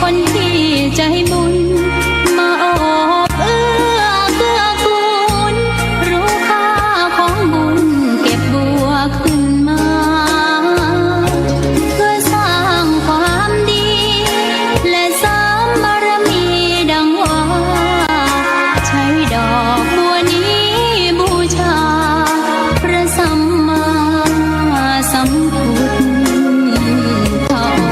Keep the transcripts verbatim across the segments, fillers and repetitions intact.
คนที่ใจบุญ มาโอบเอื้อเกื้อกูล รู้ค่าของบุญ เก็บบัวขึ้นมา เพื่อสร้างความดี และเสริมบารมีดังว่า ใช้ดอกบัวนี้บูชา พระสัมมาสัมพุทธองค์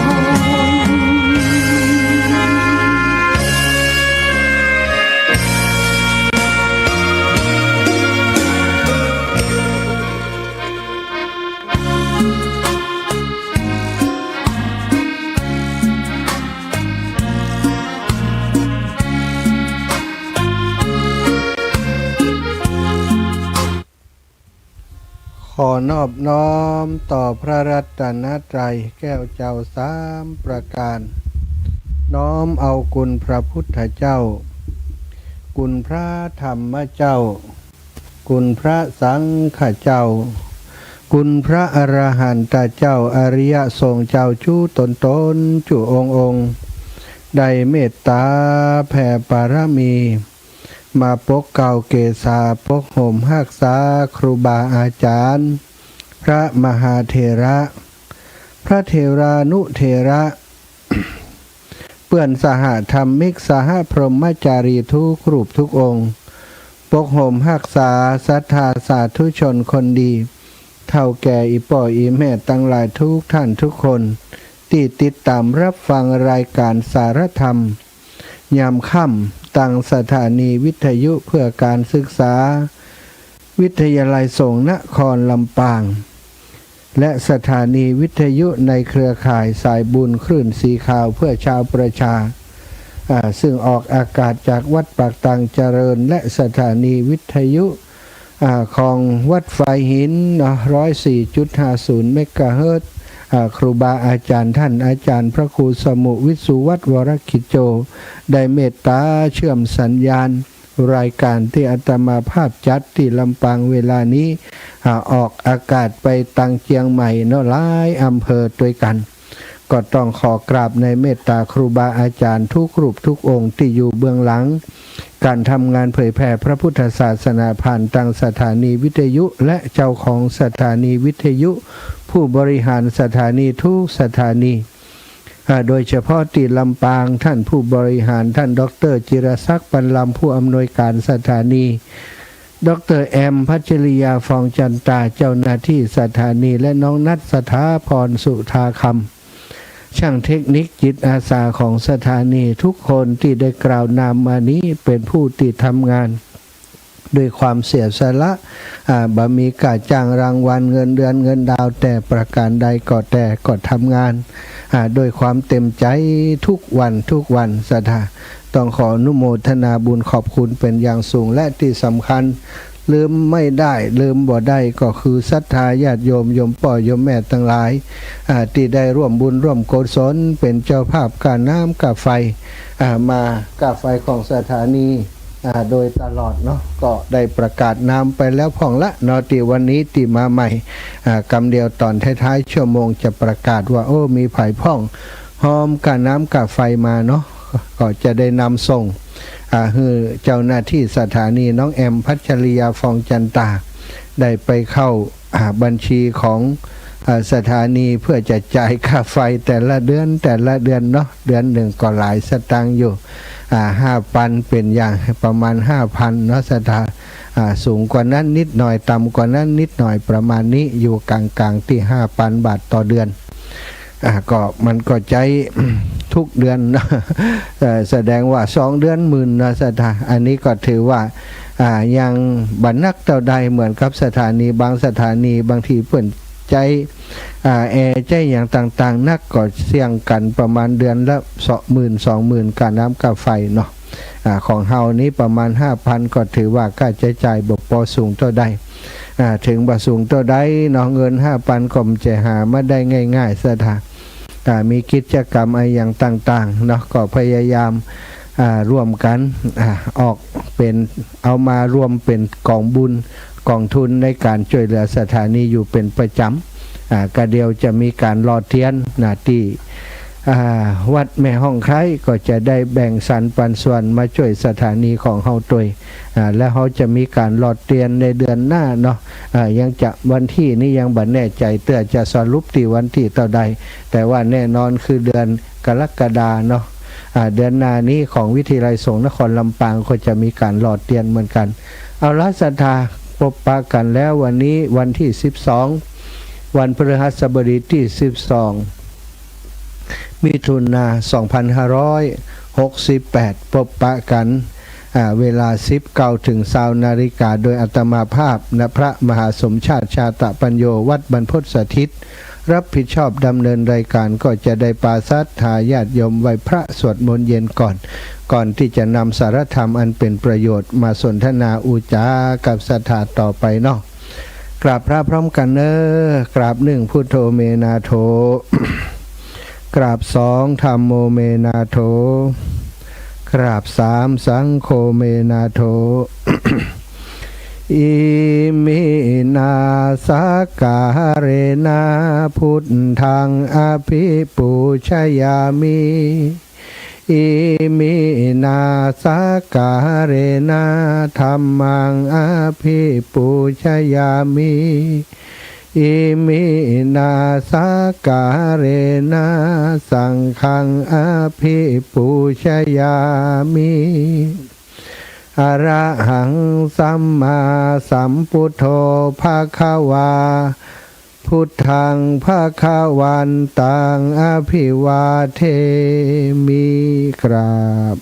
ขอนอบน้อมต่อพระรัตนตรัยแก้วเจ้าสามประการ น้อมเอาคุณพระพุทธเจ้า คุณพระธรรมเจ้า คุณพระสังฆเจ้า คุณพระอรหันตเจ้า อริยสงฆ์เจ้าจุ๊ต๋นๆ จุ๊องค์ๆ ได้เมตต๋าแผ่ปารมี มาปกเกล้าเกศา ปกห่มฮักษาครูบาอาจ๋ารย์ พระมหาเถระ พระเถรานุเถระ เปื้อนสหธรรมิก สหพรหมจารีทุกรูปทุกองค์ ปกห่มฮักษาศรัทธาสาธุชนคนดี เฒ่าแก่อี่ป้ออี่แม่ตังหลายทุกท่านทุกคน ตี้ติดต๋ามฮับฟังรายก๋านสารธรรม ยามค่ำ ตางสถานีวิทยุเพื่อการศึกษา วิทยาลัยสงฆ์นครลำปาง และสถานีวิทยุในเครือข่ายสายบุญคลื่นสีขาวเพื่อชาวประชา อ่า ซึ่งออกอากาศจากวัดปากตางเจริญ และสถานีวิทยุ อ่า ของวัดฝายหินเนาะ ร้อยสี่จุดห้าศูนย์เมกะเฮิรตซ์ อ่า ครูบาอาจ๋ารย์ต้านอาจ๋ารย์พระครูสมุห์ วิสุวัฒน์ วรกิจโจ ได้เมตต๋าเชื่อมสัญญาณ รายก๋านตี้อาตมาภาพจัดตี้ลำปางเวลานี้ อ่า ออกอากาศไปตางเจียงใหม่เนาะ หลายอำเภอตวยกั๋น ก็ต้องขอกราบในเมตต๋าครูบาอาจ๋ารย์ทุกรูปทุกองค์ตี้อยู่เบื้องหลัง ก๋านทำงานเผยแผ่พระพุทธศาสนาผ่านตางสถานีวิทยุ และเจ้าของสถานีวิทยุ ผู้บริหารสถานีทุกสถานี อ่า โดยเฉพาะตี้ลำปาง ต้านผู้บริหาร ต้านด็อกเตอร์จิรศักดิ์ ปันลำ ผู้อำนวยก๋านสถานี ด็อกเตอร์แอม พัชริยา ฟองจันตา เจ้าหน้าตี้สถานี และน้องนัท สถาพร สุธาคำ ช่างเทคนิคจิตอาสาของสถานี ทุกคนตี้ได้กล่าวนามมานี้เป๋นผู้ตี้ทำงาน ด้วยความเสียสละ อ่า บ่มีค่าจ้างรางวัล เงินเดือน เงินดาวแต่ประก๋านใดก็แต่ ก็ทำงาน อ่า ด้วยความเต็มใจ๋ทุกวัน ทุกวัน ศรัทธา ต้องขออนุโมทนาบุญขอบคุณเป๋นอย่างสูง และตี้สำคัญ ลืมไม่ได้ ลืมบ่ได้ ก็คือศรัทธาญาติโยม โยมป้อโยมแม่ตังหลาย อ่า ตี้ได้ร่วมบุญร่วมกุศล เป๋นเจ้าภาพก้าน้ำก้าไฟ อ่า มาก้าไฟของสถานี อ่า โดยตลอดเนาะ ก็ได้ประกาศนามไปแล้วพ่องละเนาะ ตี้วันนี้ตี้มาใหม่ อ่า กำเดียวต๋อนท้ายๆ ชั่วโมงจะประกาศว่า โอ้ มีใผพ่อง ฮอมก้าน้ำก้าไฟมาเนาะ ก็จะได้นำส่ง อ่า หื้อเจ้าหน้าตี้สถานีน้องแอม พัชริยา ฟองจันตา ได้ไปเข้า อ่า บัญชีของ อ่า สถานีเพื่อจะจ่ายค่าไฟแต่ละเดือน แต่ละเดือนเนาะ เดือนหนึ่งก็หลายสตางค์อยู่ อ่า ห้าปันเป๋นอย่าง ประมาณห้าปันเนาะ ศรัทธา อ่า สูงกว่านั้นนิดหน่อย ต่ำกว่านั้นนิดหน่อย ประมาณนี้ อยู่ก๋างๆ ตี้ห้าปันบาทต่อเดือน อ่า ก็มันก็ใจ๊ ทุกเดือนเนาะ เอ่อ แสดงว่าสองเดือนหมื่นเนาะ ศรัทธา อันนี้ก็ถือว่า อ่า ยังบ่หนักเต้าใด เหมือนกับสถานี บางสถานี บางทีเปิ้นใจ๊ อ่า แอร์ใจ๊อย่างต่างๆ นัก ก็เสี่ยงกั๋นประมาณเดือนละสองหมื่น สองหมื่น ก้าน้ำก้าไฟเนาะ อ่า ของเฮานี้ประมาณห้าปัน ก็ถือว่าค่าใจ๊จ่ายบ่ปอสูงเต้าใด อ่า เถิงบ่สูงเต้าใดเนาะ เงินห้าปันก็บ่ใจ้หามาได้ง่ายๆ ศรัทธา อ่า มีกิจกรรมอะหยังต่างๆ เนาะ ก็พยายาม อ่า ร่วมกั๋น อ่า ออกเป๋น เอามารวมเป๋นก๋องบุญ ก๋องทุนในก๋านจ้วยเหลือสถานีอยู่เป๋นประจ๋ำ อ่า กะเดี๋ยวจะมีก๋านหล่อเตียนนะ ตี้ อ่า วัดแม่ฮ่องไคร้ก็จะได้แบ่งสรรปันส่วนมาจ้วยสถานีของเฮาตวย อ่า แล้วเฮาจะมีก๋านหลอดเตียนในเดือนหน้าเนาะ อ่า ยังจะวันตี้นี้ยังบ่แน่ใจ๋เตื้อ จะสรุปตี้วันตี้เต้าใด แต่ว่าแน่นอนคือเดือนกรกฎาเนาะ อ่า เดือนหน้านี้ของวิทยาลัยสงฆ์นครลำปางก็จะมีก๋านหลอดเตียนเหมือนกั๋น เอาละศรัทธา ปบปะกั๋นแล้ววันนี้วันตี้สิบสอง วันพฤหัสบดีตี้สิบสอง มิถุนา สองพันห้าร้อยหกสิบแปด ปบปะกั๋น อ่า เวลาสิบเก้าเถิงซาวนาฬิกา โดยอาตมาภาพนะ พระมหาสมชาติ ชาตะปัญโญ วัดบรรพตสถิต รับผิดชอบดำเนินรายก๋าน ก็จะได้ปาศรัทธาญาติโยมไหว้พระสวดมนต์เย็นก่อน ก่อนตี้จะนำสาระธรรมอันเป๋นประโยชน์มาสนทนาอู้จ๋ากับศรัทธาต่อไปเนาะ กราบพระพร้อมกั๋นเน้อ กราบหนึ่ง พุทโธเมนาโถ กราบสอง ธัมโมเมนาโถ กราบสาม สังโฆเมนาโถ อิมินา สักการะนะ พุทธัง อภิปูชยามิ อิมินา สักการะนะ ธัมมัง อภิปูชยามิ อิมินา สักการะนะ สังฆัง อภิปูชยามิ อะระหัง สัมมาสัมพุทโธ ภะคะวา พุทธัง ภะคะวันตัง อะภิวาเทมิ กราบ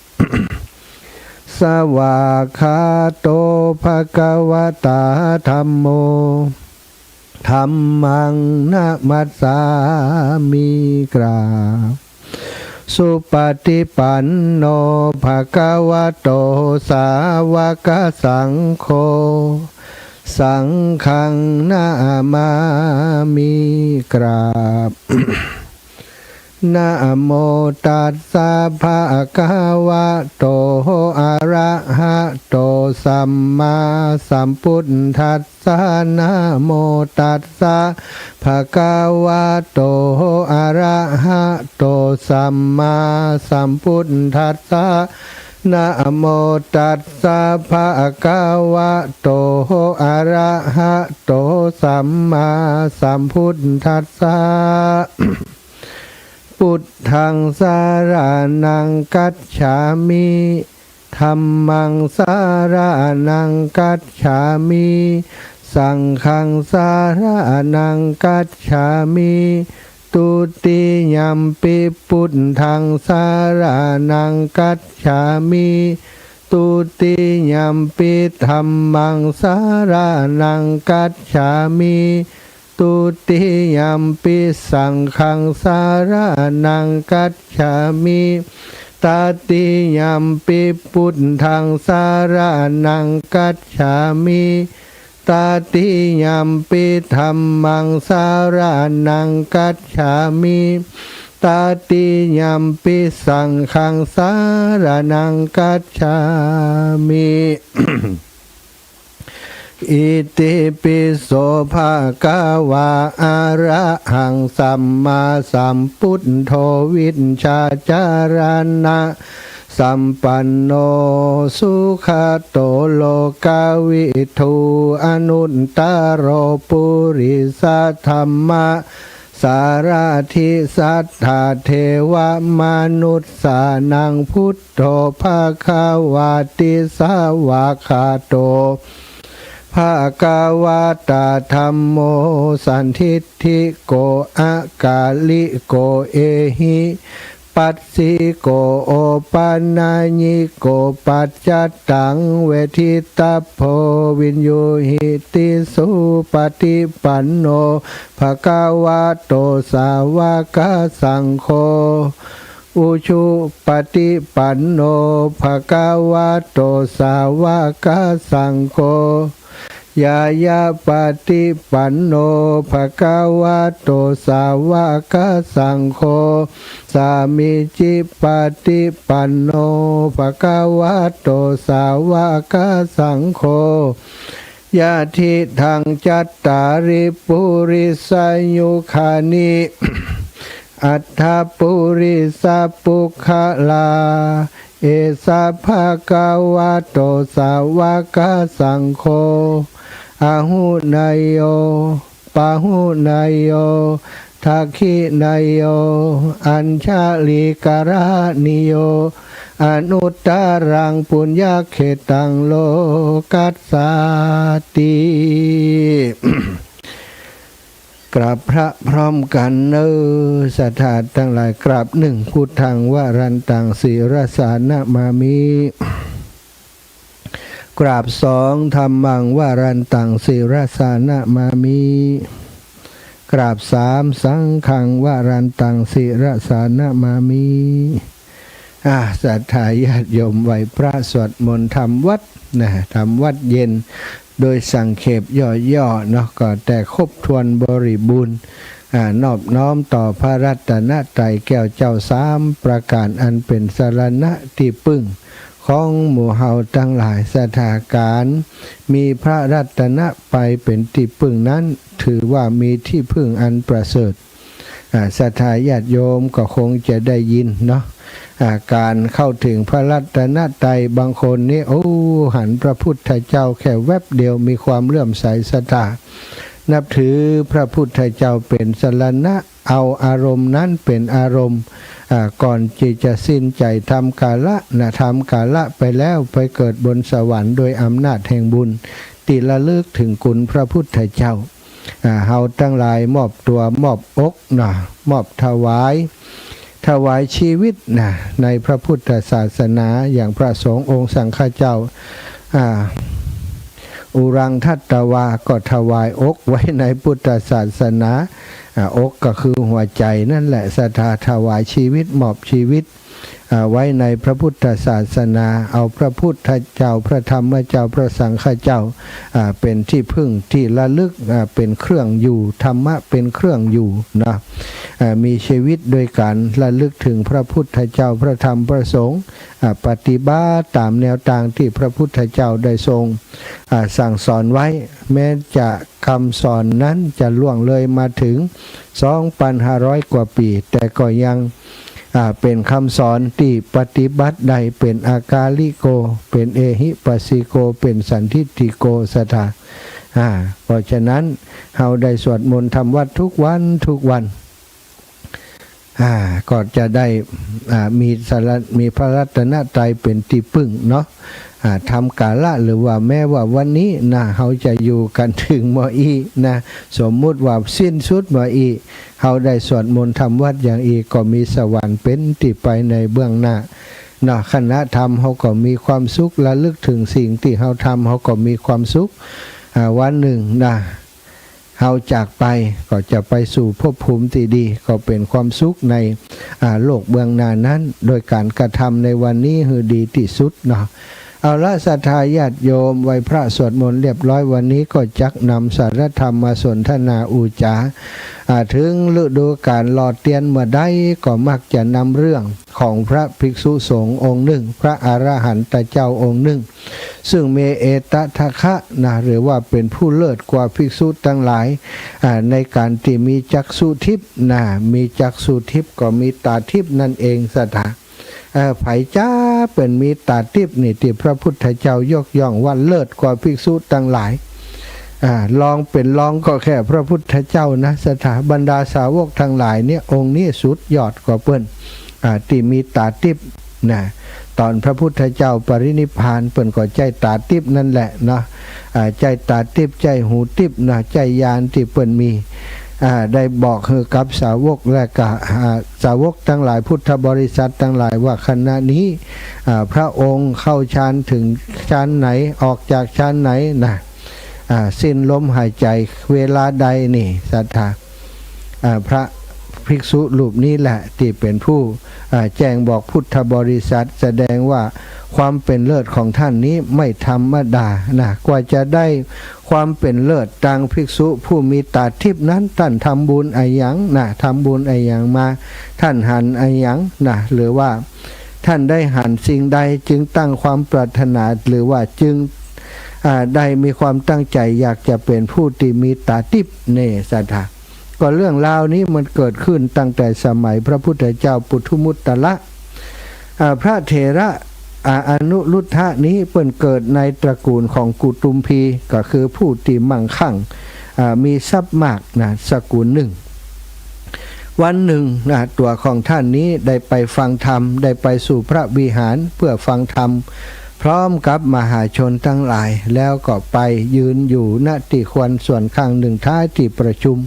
สวากขาโต ภะคะวะตา ธัมโม ธัมมัง นะมัสสามิ กราบ สุปฏิปันโน ภะคะวะโต สาวกสังโฆ สังฆัง นะมามิ กราบ นะโมตัสสะ ภะคะวะโต อะระหะโต สัมมาสัมพุทธัสสะ นะโมตัสสะ ภะคะวะโต อะระหะโต สัมมาสัมพุทธัสสะ นะโมตัสสะ ภะคะวะโต อะระหะโต สัมมาสัมพุทธัสสะ พุทธัง สะระณัง คัจฉามิ ธัมมัง สะระณัง คัจฉามิ สังฆัง สะระณัง คัจฉามิ ทุติยัมปิ พุทธัง สะระณัง คัจฉามิ ทุติยัมปิ ธัมมัง สะระณัง คัจฉามิ ทุติยัมปิ สังฆัง สะระณัง คัจฉามิ ตติยัมปิ พุทธัง สะระณัง คัจฉามิ ตติยัมปิ ธัมมัง สะระณัง คัจฉามิ ตติยัมปิ สังฆัง สะระณัง คัจฉามิ อิติปิโส ภะคะวา อะระหัง สัมมาสัมพุทโธ วิชชาจารณะสัมปันโน สุขะโต โลกวิทู อนุตตโร ปุริสะธัมมะ สารถิ สัตถาเทวมนุสสานัง พุทโธ ภะคะวาติ สะวากขาโต ภะคะวะตา ธัมโม สันทิฏฐิโก อะกาลิโก เอหิ ปัสสิโก โอปะนะญิโก ปัจจตัง เวทิตัพโพ วิญญูหิติ สุปฏิปันโน ภะคะวะโต สาวกสังโฆ อุจุปฏิปันโน ภะคะวะโต สาวกสังโฆ ญาญาปฏิปันโน ภะคะวะโต สาวกสังโฆ สามีจิปฏิปันโน ภะคะวะโต สาวกสังโฆ ยะทิฏฐัง จัตตาริ ปุริสายุคานิ อัฏฐปุริสปุคคลา เอสะภะคะวะโต สาวกสังโฆ อาหุเนยโย ปาหุเนยโย ทักขิเนยโย อัญชลีกรณีโย อนุตตรังปุญญเขตตังโลกัสสาติ กราบพระพร้อมกั๋นเน่อ ศรัทธาตังหลาย กราบหนึ่ง พุทธังวรันตัง ศิรสานะมามิ กราบสอง ธัมมังวรันตัง ศิรสานะมามิ กราบสาม สังฆังวรันตัง ศิรสานะมามิ อ่า ศรัทธาญาติโยมไหว้พระสวดมนต์ทำวัตรนะ ทำวัตรเย็น โดยสังเขปย่อๆ เนาะ ก็แต่ครบถ้วนบริบูรณ์ อ่า นอบน้อมต่อพระรัตนตรัยแก้วเจ้าสามประก๋าน อันเป๋นสรณะตี้ปึ้งของหมู่เฮาตังหลาย ศรัทธา ก๋านมีพระรัตนะไปเป๋นตี้ปึ้งนั้น ถือว่ามีตี้ปึ้งอันประเสริฐ อ่า ศรัทธาญาติโยมก็คงจะได้ยินเนาะ อ่า ก๋านเข้าเถิงพระรัตนตรัย บางคนนี่ โอ้ หันพระพุทธเจ้าแค่แวบเดียว มีความเลื่อมใสศรัทธา นับถือพระพุทธเจ้าเป๋นสรณะ เอาอารมณ์นั้นเป๋นอารมณ์ อ่า ก่อนตี้จะสิ้นใจ๋ ทำกาละนะ ทำกาละไปแล้ว ไปเกิดบนสวรรค์โดยอำนาจแห่งบุญ ตี้ระลึกเถิงคุณพระพุทธเจ้า อ่า เฮาตังหลายมอบตั๋วมอบอกนะ มอบถวาย ถวายชีวิตนะ ในพระพุทธศาสนา อย่างพระสงฆ์องค์สังฆเจ้า อ่า อุรังทัตตวา ก็ถวายอกไว้ในพุทธศาสนา อ่า อกก็คือหัวใจ๋นั่นแหละ ศรัทธา ถวายชีวิต มอบชีวิต อ่า ไว้ในพระพุทธศาสนา เอาพระพุทธเจ้า พระธรรมเจ้า พระสังฆเจ้า อ่า เป๋นตี้ปึ้งตี้ระลึก อ่า เป๋นเครื่องอยู่ ธรรมะเป๋นเครื่องอยู่นะ อ่า มีชีวิตโดยก๋านระลึกเถิงพระพุทธเจ้า พระธรรม พระสงฆ์ อ่า ปฏิบัติต๋ามแนวตางตี้พระพุทธเจ้าได้ทรง อ่า สั่งสอนไว้ แม้จะ กำสอนนั้นจะล่วงเลยมาเถิง สองปันห้าร้อย กว่าปี๋ แต่ก็ยัง อ่า เป๋นกำสอนตี้ปฏิบัติได้ เป๋นอากาลิโก เป๋นเอหิปัสสิโก เป๋นสันทิฏฐิโก ศรัทธา อ่า เพราะฉะนั้น เฮาได้สวดมนต์ทำวัตรทุกวัน ทุกวัน อ่า ก็จะได้ อ่า มีสร- มีพระรัตนตรัยเป๋นตี้ปึ้งเนาะ อ่า ทำกาละ หรือว่าแม้ว่าวันนี้นะ เฮาจะอยู่กั๋นเถิงเมื่ออี้นะ สมมุติว่าสิ้นสุดเมื่ออี้ เฮาได้สวดมนต์ทำวัตรอย่างอี้ ก็มีสวรรค์เป๋นตี้ไปในเบื้องหน้าเนาะ ขณะทำเฮาก็มีความสุข ระลึกเถิงสิ่งตี้เฮาทำ เฮาก็มีความสุข อ่า วันหนึ่งนะ เฮาจากไปก็จะไปสู่ภพภูมิตี้ดี ก็เป๋นความสุขใน อ่า โลกเบื้องหน้านั้น โดยก๋านกระทำในวันนี้หื้อดีตี้สุดเนาะ เอาละ ศรัทธาญาติโยม ไหว้พระสวดมนต์เรียบร้อย วันนี้ก็จักนำสารธรรมมาสนทนาอู้จ๋า อ่า เถิงฤดูก๋านหล่อเตียนเมื่อใด ก็มักจะนำเรื่องของพระภิกษุสงฆ์องค์นึ่ง พระอรหันตเจ้าองค์นึ่ง ซึ่งมีเอตทัคคะนะ หรือว่าเป๋นผู้เลิศกว่าภิกษุตังหลาย อ่า ในก๋านตี้มีจักษุทิพย์นะ มีจักษุทิพย์ก็มีต๋าทิพย์นั่นเอง ศรัทธา เอ่อ ใผจ๊าเปิ้นมีต๋าติ๊บนี่ ตี้พระพุทธเจ้ายกย่องว่าเลิศกว่าภิกษุตังหลาย อ่า รองเป๋นรองก็แค่พระพุทธเจ้านะ ศรัทธา บรรดาสาวกตังหลายเนี่ย องค์นี้สุดยอดกว่าเปิ้น อ่า ตี้มีต๋าติ๊บนะ ต๋อนพระพุทธเจ้าปรินิพพาน เปิ้นก็ใจ๊ต๋าติ๊บนั่นแหละเนาะ อ่า ใจ๊ต๋าติ๊บ ใจ๊หูติ๊บนะ ใจ๊ญาณตี้เปิ้นมี อ่า ได้บอกหื้อกับสาวกและก็ อ่า สาวกตังหลาย พุทธบริษัทตังหลายว่า ขณะนี้ อ่า พระองค์เข้าฌานถึงฌานไหน ออกจากฌานไหนนะ อ่า สิ้นลมหายใจ๋เวลาใดนี่ ศรัทธา อ่า พระภิกษุรูปนี้แหละตี้เป๋นผู้ อ่า แจ้งบอกพุทธบริษัท แสดงว่าความเป๋นเลิศของท่านนี้ไม่ธรรมดานะ กว่าจะได้ความเป๋นเลิศตางภิกษุผู้มีต๋าติ๊บนั้น ท่านทำบุญอะหยังนะ ทำบุญอะหยังมา ท่านหันอะหยังนะ หรือว่าท่านได้หันสิ่งใดจึงตั้งความปรารถนา หรือว่าจึง อ่า ได้มีความตั้งใจ๋อยากจะเป๋นผู้ตี้มีต๋าติ๊บเน่ ศรัทธา ก็เรื่องราวนี้มันเกิดขึ้นตั้งแต่สมัยพระพุทธเจ้าปุถุมุตตะละ อ่า พระเถระ อ่า อนุรุทธะนี้เปิ้นเกิดในตระกูลของกุดุมพี ก็คือผู้ตี้มั่งคั่ง อ่า มีทรัพย์มากนะ สกุลหนึ่ง วันหนึ่งนะ ตั๋วของท่านนี้ได้ไปฟังธรรม ได้ไปสู่พระวิหารเพื่อฟังธรรม พร้อมกับมหาชนตังหลาย แล้วก็ไปยืนอยู่ ณ ตี้ควรส่วนข้างหนึ่งท้ายตี้ประชุม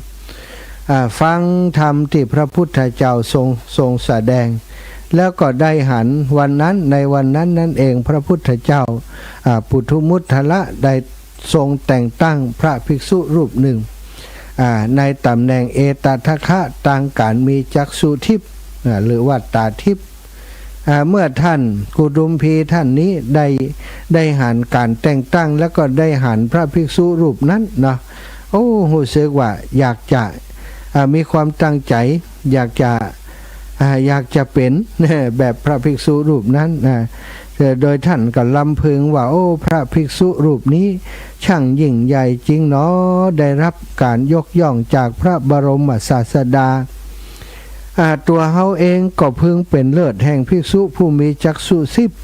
อ่า ฟังธรรมตี้พระพุทธเจ้าทรง ทรงแสดง แล้วก็ได้หันวันนั้น ในวันนั้นนั่นเอง พระพุทธเจ้า อ่า ปุถุมุตตะละได้ทรงแต่งตั้งพระภิกษุรูปหนึ่ง อ่า ในต๋ำแหน่งเอตทัคคะ ตางก๋านมีจักษุทิพย์ อ่า หรือว่าต๋าทิพย์ อ่า เมื่อท่านกุดุมพีท่านนี้ได้ ได้หันก๋านแต่งตั้ง แล้วก็ได้หันพระภิกษุรูปนั้นเนาะ โอ้ ฮู้สึกว่าอยากจะ อ่า มีความตั้งใจ๋ อยากจะ อ่า อยากจะเป๋น แบบพระภิกษุรูปนั้นนะ เอ่อ โดยท่านก็รำพึงว่า โอ้ พระภิกษุรูปนี้ช่างยิ่งใหญ่จริงหนอ ได้รับก๋านยกย่องจากพระบรมศาสดา อ่า ตั๋วเฮาเองก็พึงเป๋นเลิศแห่งภิกษุผู้มีจักษุทิพย์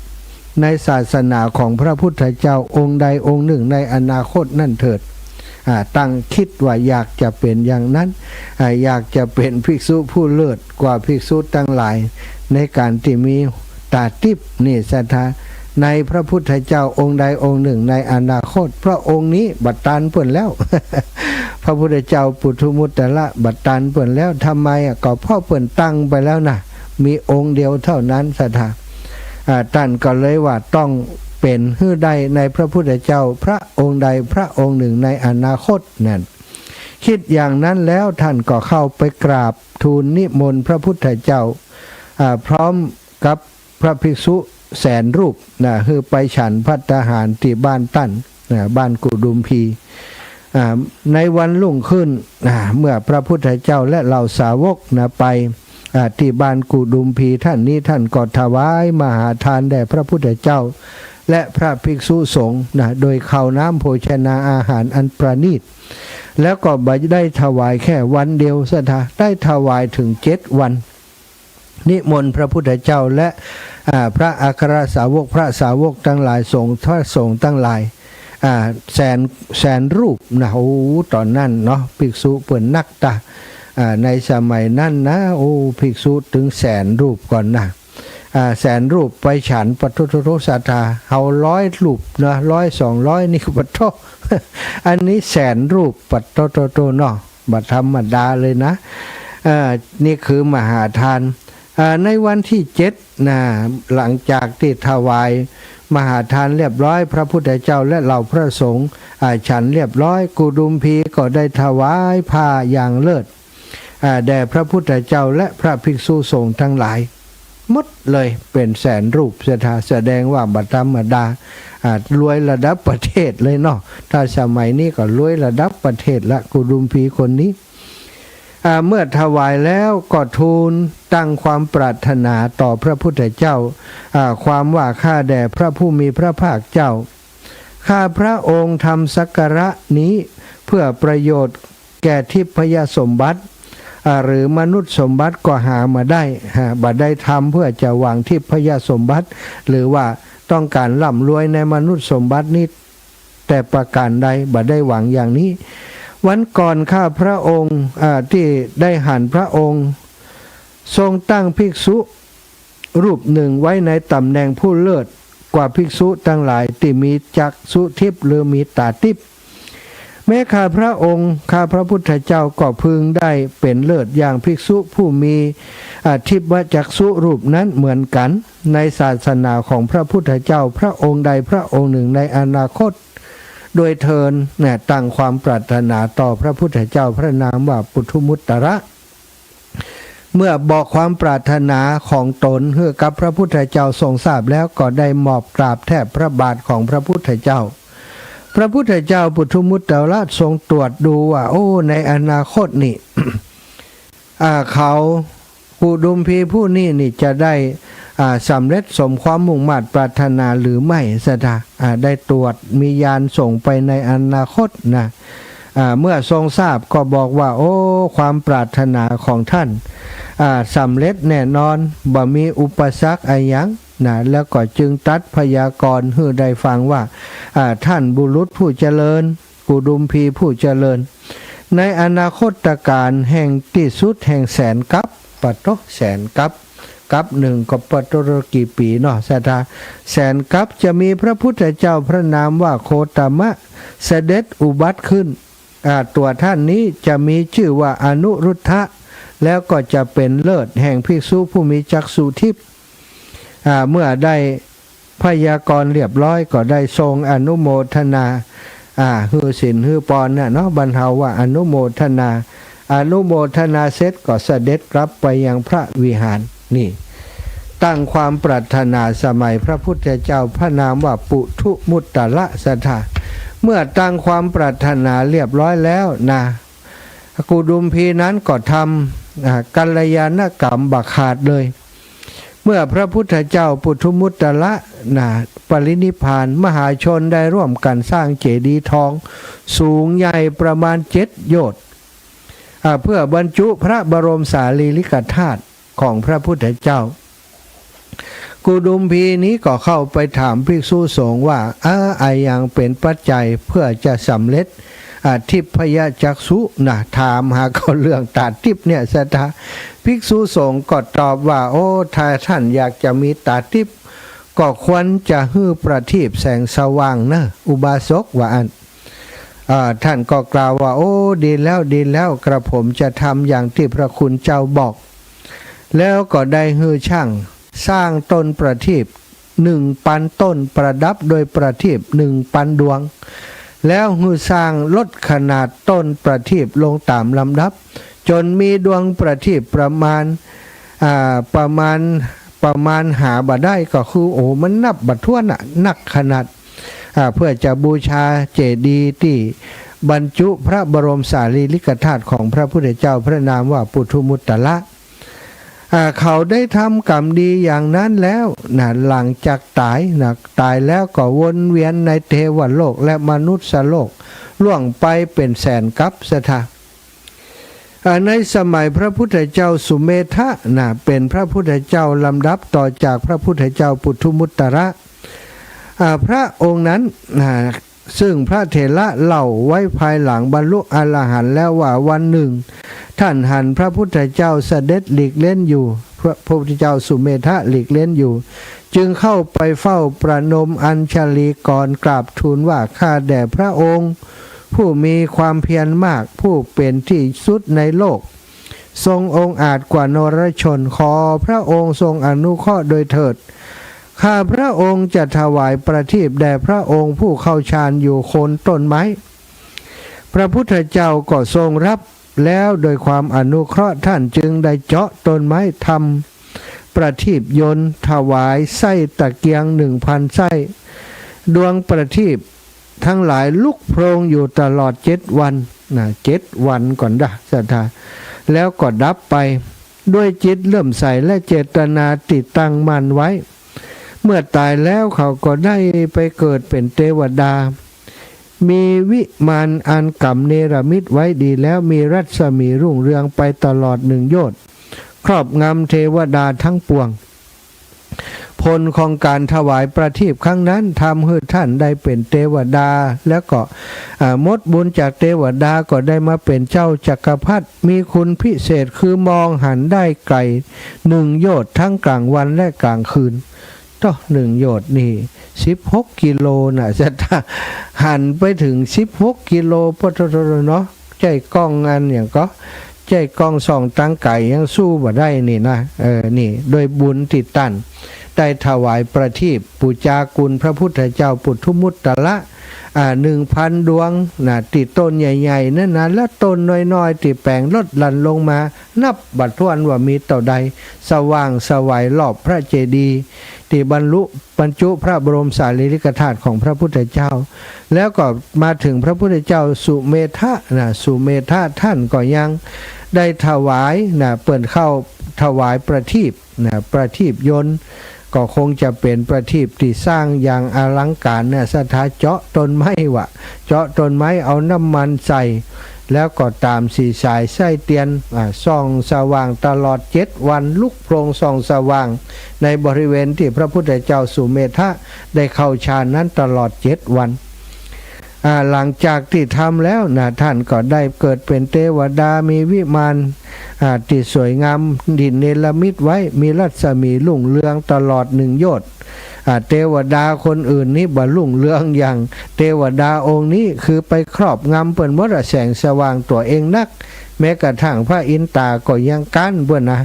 ในศาสนาของพระพุทธเจ้าองค์ใดองค์หนึ่งในอนาคตนั่นเถิด อ่า ตั้งคิดว่าอยากจะเป๋นอย่างนั้น อ่า อยากจะเป๋นภิกษุผู้เลิศกว่าภิกษุตังหลาย ในก๋านตี้มีต๋าทิพย์นี่ศรัทธา ในพระพุทธเจ้าองค์ใดองค์หนึ่งในอนาคต พระองค์นี้บ่ตันเปิ้นแล้ว พระพุทธเจ้าปุถุมุตตะละบ่ตันเปิ้นแล้ว ทำไมอ่ะ ก็เพราะเปิ้นตั้งไปแล้วนะ มีองค์เดียวเท่านั้นศรัทธา อ่า ต้านก็เลยว่าต้องเป๋นหื้อได้ในพระพุทธเจ้าพระองค์ใดพระองค์หนึ่งในอนาคตนั่น คิดอย่างนั้นแล้วต้านก็เข้าไปกราบทูลนิมนต์พระพุทธเจ้า อ่า พร้อมกับพระภิกษุแสนรูปนะ หื้อไปฉันภัตตาหารตี้บ้านต้านนะ บ้านกุดุมพี อ่า ในวันรุ่งขึ้น อ่า เมื่อพระพุทธเจ้าและเหล่าสาวกนะไป อ่า ตี้บ้านกุดุมพีท่านนี้ ท่านก็ถวายมหาทานแด่พระพุทธเจ้า และพระภิกษุสงฆ์นะ โดยข้าวน้ำโภชนาอาหารอันประณีต แล้วก็บ่ได้ถวายแค่วันเดียวศรัทธา ได้ถวายถึงเจ็ดวัน นิมนต์พระพุทธเจ้าและ อ่า พระอัครสาวก พระสาวกตังหลาย สงฆ์ พระสงฆ์ตังหลาย อ่า แสน แสนรูปนะ โอ้ ต๋อนนั้นเนาะ ภิกษุเปิ้นนักตะ อ่า ในสมัยนั้นนะ โอ้ ภิกษุเถิงแสนรูปก่อนนะ อ่า แสนรูปไปฉัน ปะโถ โถ โถ ศรัทธา เฮาร้อยรูปนะ ร้อยสองร้อยนี่ ปะโถ อันนี้แสนรูป ปะโถ โถ โถ เนาะ บ่ธรรมดาเลยนะ อ่า นี่คือมหาทาน อ่า ในวันที่เจ็ดนะ หลังจากตี้ถวายมหาทานเรียบร้อย พระพุทธเจ้าและเหล่าพระสงฆ์ อ่า ฉันเรียบร้อย กุดุมพีก็ได้ถวายผ้าอย่างเลิศ อ่า แด่พระพุทธเจ้าและพระภิกษุสงฆ์ทั้งหลาย หมดเลยเป๋นแสนรูปศรัทธา แสดงว่าบ่ธรรมดา อ่า รวยระดับประเทศเลยเนาะ ถ้าสมัยนี้ก็รวยระดับประเทศละ กุดุมพีคนนี้ อ่า เมื่อถวายแล้วก็ทูลตั้งความปรารถนาต่อพระพุทธเจ้า อ่า ความว่า ข้าแด่พระผู้มีพระภาคเจ้า ข้าพระองค์ทำสักการะนี้เพื่อประโยชน์แก่ทิพยสมบัติ อ่า หรือมนุษย์สมบัติก็หามาได้ ฮะ บ่ได้ทำเพื่อจะหวังทิพยสมบัติ หรือว่าต้องการร่ำรวยในมนุษย์สมบัตินี้ แต่ประการใด บ่ได้หวังอย่างนี้ วันก่อนข้าพระองค์ อ่า ตี้ได้หันพระองค์ ทรงตั้งภิกษุรูปหนึ่งไว้ในต๋ำแหน่งผู้เลิศกว่าภิกษุตังหลายตี้มีจักษุทิพย์หรือมีต๋าทิพย์ แม้ข้าพระองค์ ข้าพระพุทธเจ้าก็พึงได้เป๋นเลิศอย่างภิกษุผู้มี อ่า ทิพยจักษุรูปนั้นเหมือนกัน ในศาสนาของพระพุทธเจ้าพระองค์ใดพระองค์หนึ่งในอนาคต ด้วยเทอญ เนี่ย ตั้งความปรารถนาต่อพระพุทธเจ้าพระนามว่าปุถุมุตตะละ เมื่อบอกความปรารถนาของตนหื้อกับพระพุทธเจ้าทรงทราบแล้ว ก็ได้หมอบกราบแทบพระบาทของพระพุทธเจ้า พระพุทธเจ้าปุถุมุตตะละทรงตรวจดูว่า โอ้ ในอนาคตนี่ อ่า เขา กุดุมพีผู้นี้นี่จะได้ อ่า สำเร็จสมความมุ่งมาดปรารถนาหรือไม่ศรัทธา อ่า ได้ตรวจมีญาณส่องไปในอนาคตนะ อ่า เมื่อทรงทราบก็บอกว่า โอ้ ความปรารถนาของท่าน อ่า สำเร็จแน่นอน บ่มีอุปสรรคอะหยังนะ แล้วก็จึงตรัสพยากรณ์หื้อได้ฟังว่า อ่า ท่านบุรุษผู้เจริญ กุดุมพีผู้เจริญ ในอนาคตกาลแห่งตี้สุดแห่งแสนกัป ปะโต แสนกัป กัปหนึ่งก็ปะโตกี่ปี๋เนาะ ศรัทธา แสนกัปจะมีพระพุทธเจ้าพระนามว่าโคตมะ เสด็จอุบัติขึ้น อ่า ตัวท่านนี้จะมีชื่อว่าอนุรุทธะ แล้วก็จะเป็นเลิศแห่งภิกษุผู้มีจักษุทิพย์ อ่า เมื่อได้พยากรณ์เรียบร้อยก็ได้ทรงอนุโมทนา อ่า หื้อศีลหื้อปอนน่ะเนาะ บรรเทาว่าอนุโมทนา อนุโมทนาเสร็จก็เสด็จกลับไปยังพระวิหาร นี่ ตั้งความปรารถนาสมัยพระพุทธเจ้าพระนามว่าปุถุมุตตะ ศรัทธา เมื่อตั้งความปรารถนาเรียบร้อยแล้วนะ กุดุมพีนั้นก็ทำ อ่า กัลยาณกรรมบ่ขาดเลย เมื่อพระพุทธเจ้าปุถุมุตตะ นะ ปรินิพพาน มหาชนได้ร่วมกันสร้างเจดีย์ทอง สูงใหญ่ประมาณเจ็ดโยชน์ อ่า เพื่อบรรจุพระบรมสารีริกธาตุของพระพุทธเจ้า กุดุมพีนี้ก็เข้าไปถามภิกษุสงฆ์ว่า เออ อะหยังเป๋นปัจจัยเพื่อจะสำเร็จ อ่า ทิพยจักษุนะ ถามหาเขาเรื่องต๋าติ๊บเนี่ย ศรัทธา ภิกษุสงฆ์ก็ตอบว่า โอ้ ถ้าท่านอยากจะมีต๋าติ๊บ ก็ควรจะหื้อประทีปแสงสว่างเน่อ อุบาสก ว่าอั้น อ่า ท่านก็กล่าวว่า โอ้ ดีแล้ว ดีแล้ว กระผมจะทำอย่างตี้พระคุณเจ้าบอก แล้วก็ได้หื้อช่างสร้างต้นประทีปหนึ่งปันต้น ประดับโดยประทีปหนึ่งปันดวง แล้วหื้อสร้างลดขนาดต้นประทีปลงต๋ามลำดับ จ๋นมีดวงประทีปประมาณ อ่า ประมาณ ประมาณหาบ่ได้ ก็คือ โอ้ มันนับบ่ถ้วนน่ะ นักขนาด อ่า เพื่อจะบูชาเจดีย์ตี้บรรจุพระบรมสารีริกธาตุของพระพุทธเจ้าพระนามว่าปุถุมุตตะ อ่า เขาได้ทำกรรมดีอย่างนั้นแล้วนะ หลังจากต๋ายนะ ต๋ายแล้วก็วนเวียนในเทวโลกและมนุสสโลก ล่วงไปเป๋นแสนกัป ศรัทธา อ่า ในสมัยพระพุทธเจ้าสุเมธะนะ เป๋นพระพุทธเจ้าลำดับต่อจากพระพุทธเจ้าปุถุมุตตะ อ่า พระองค์นั้นนะ ซึ่งพระเถระเล่าไว้ภายหลังบรรลุอรหันต์แล้วว่า วันหนึ่ง ท่านหันพระพุทธเจ้าเสด็จหลีกเล้นอยู่ พระ พระพุทธเจ้าสุเมธะหลีกเล้นอยู่ จึงเข้าไปเฝ้าประนมอัญชลีกรกราบทูลว่า ข้าแต่พระองค์ ผู้มีความเพียรมาก ผู้เป๋นที่สุดในโลก ทรงองอาจกว่านรชน ขอพระองค์ทรงอนุเคราะห์โดยเถิด ข้าพระองค์จะถวายประทีปแด่พระองค์ผู้เข้าฌานอยู่โคนต้นไม้ พระพุทธเจ้าก็ทรงรับแล้ว โดยความอนุเคราะห์ท่านจึงได้เจาะต้นไม้ทำประทีปยนต์ ถวายไส้ตะเกียงหนึ่งพันไส้ ดวงประทีปทั้งหลายลุกโพลงอยู่ตลอดเจ็ดวันนะ เจ็ดวันก่อนนะ ศรัทธา แล้วก็ดับไป ด้วยจิตเลื่อมใสและเจตนาตี้ตั้งมั่นไว้ เมื่อต๋ายแล้วเขาก็ได้ไปเกิดเป๋นเตวดา มีวิมานอันก๋ำเนรมิตไว้ดีแล้ว มีรัศมีรุ่งเรืองไปตลอดหนึ่งโยชน์ ครอบงำเทวดาทั้งปวง ผลของก๋านถวายประทีปครั้งนั้น ทำหื้อท่านได้เป๋นเตวดา แล้วก็ อ่า หมดบุญจากเตวดาก็ได้มาเป๋นเจ้าจักรพรรดิ มีคุณพิเศษคือมองหันได้ไก๋หนึ่งโยชน์ทั้งกลางวันและกลางคืน โต หนึ่งโยชน์นี่สิบหกกิโลน่ะ ศรัทธา หันไปเถิงสิบหกกิโล ปะโถ เนาะ ใจ๊กล้องอันหยังก็ ใจ๊กล้องส่องตางไก๋ยังสู้บ่ได้นี่นะ เออ นี่ ด้วยบุญตี้ต้านได้ถวายประทีปปู๋จาคุณพระพุทธเจ้าปุถุมุตตะ อ่า หนึ่งพันดวงนะ ตี้ต้นใหญ่ๆ นั้นนะ และต้นน้อยๆ ตี้แป๋งลดหลั่นลงมา นับบ่ถ้วนว่ามีเต้าใด สว่างไสวรอบพระเจดีย์ ตี้บรรลุ บรรจุพระบรมสารีริกธาตุของพระพุทธเจ้า แล้วก็มาเถิงพระพุทธเจ้าสุเมธะนะ สุเมธะท่านก็ยังได้ถวายนะ เปิ้นเข้าถวายประทีปนะ ประทีปยนต์ ก็คงจะเป๋นประทีปตี้สร้างอย่างอลังก๋านนะ ศรัทธา เจาะต้นไม้วะ เจาะต้นไม้ เอาน้ำมันใส่ แล้วก็ต๋ามสีสายไส้เตียน อ่า ส่องสว่างตลอดเจ็ดวัน ลุกโพลงส่องสว่างในบริเวณตี้พระพุทธเจ้าสุเมธะได้เข้าฌานนั้นตลอดเจ็ดวัน อ่า หลังจากตี้ทำแล้วนะ ท่านก็ได้เกิดเป๋นเตวดา มีวิมาน อ่า ตี้สวยงาม ตี้เนรมิตไว้ มีรัศมีรุ่งเรืองตลอดหนึ่งโยชน์ อ่า เตวดาคนอื่นนี้บ่รุ่งเรืองอย่างเตวดาองค์นี้ คือไปครอบงำเปิ้นหมดอะ แสงสว่างตั๋วเองนัก แม้กระทั่งพระอินตาก็ยังก๊านเปิ้นนะ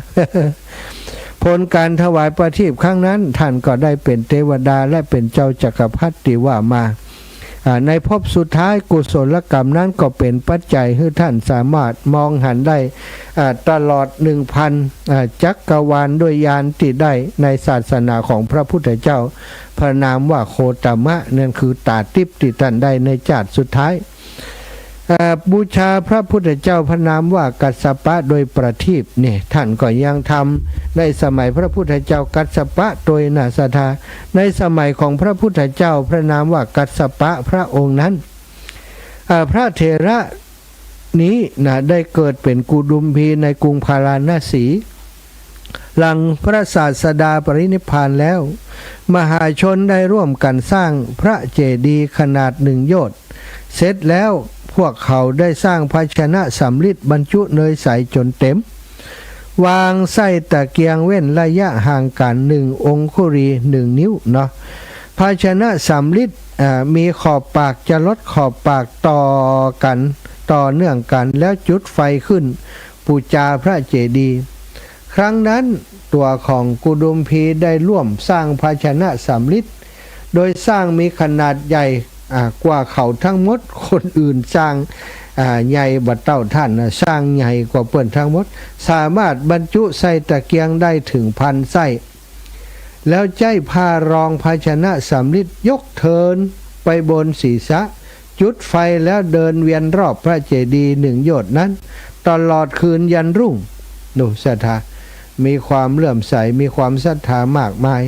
ผลก๋านถวายประทีปครั้งนั้น ท่านก็ได้เป๋นเตวดาและเป๋นเจ้าจักรพรรดิตี้ว่ามา อ่า ในภพสุดท้าย กุศลกรรมนั้นก็เป๋นปัจจัยหื้อท่านสามารถมองหันได้ อ่า ตลอดหนึ่งพัน อ่า จักรวาลด้วยญาณตี้ได้ในศาสนาของพระพุทธเจ้า พระนามว่าโคตมะ นั่นคือต๋าติ๊บตี้ท่านได้ในจาติสุดท้าย อ่า บูชาพระพุทธเจ้าพระนามว่ากัสสปะโดยประทีปเนี่ย ท่านก็ยังทำในสมัยพระพุทธเจ้ากัสสปะโดยนะ ศรัทธา ในสมัยของพระพุทธเจ้าพระนามว่ากัสสปะพระองค์นั้น อ่า พระเถระนี้นะ ได้เกิดเป๋นกุดุมพีในกรุงพาราณสี หลังพระศาสดาปรินิพพานแล้ว มหาชนได้ร่วมกั๋นสร้างพระเจดีย์ขนาดหนึ่งโยชน์ เสร็จแล้วพวกเขาได้สร้างภาชนะสำริดบรรจุเนยใสจ๋นเต๋ม วางไส้ตะเกียงเว้นระยะห่างกั๋นหนึ่งองคุลี หนึ่งนิ้วเนาะ ภาชนะสำริด อ่า มีขอบปากจรดขอบปากต่อกั๋น ต่อเนื่องกั๋น แล้วจุดไฟขึ้นปู๋จาพระเจดีย์ ครั้งนั้นตั๋วของกุดุมพีได้ร่วมสร้างภาชนะสำริด โดยสร้างมีขนาดใหญ่ อ่า กว่าเขาทั้งหมด คนอื่นสร้าง อ่า ใหญ่บ่เต้าท่านนะ สร้างใหญ่กว่าเปิ้นทั้งหมด สามารถบรรจุไส้ตะเกียงได้ถึงพันไส้ แล้วใจ๊ผ้ารองภาชนะสำริดยกเถินไปบนศีรษะ จุดไฟแล้วเดินเวียนรอบพระเจดีย์หนึ่งโยชน์นั้น ตลอดคืนยันรุ่ง ดูศรัทธา มีความเลื่อมใส มีความศรัทธามากมาย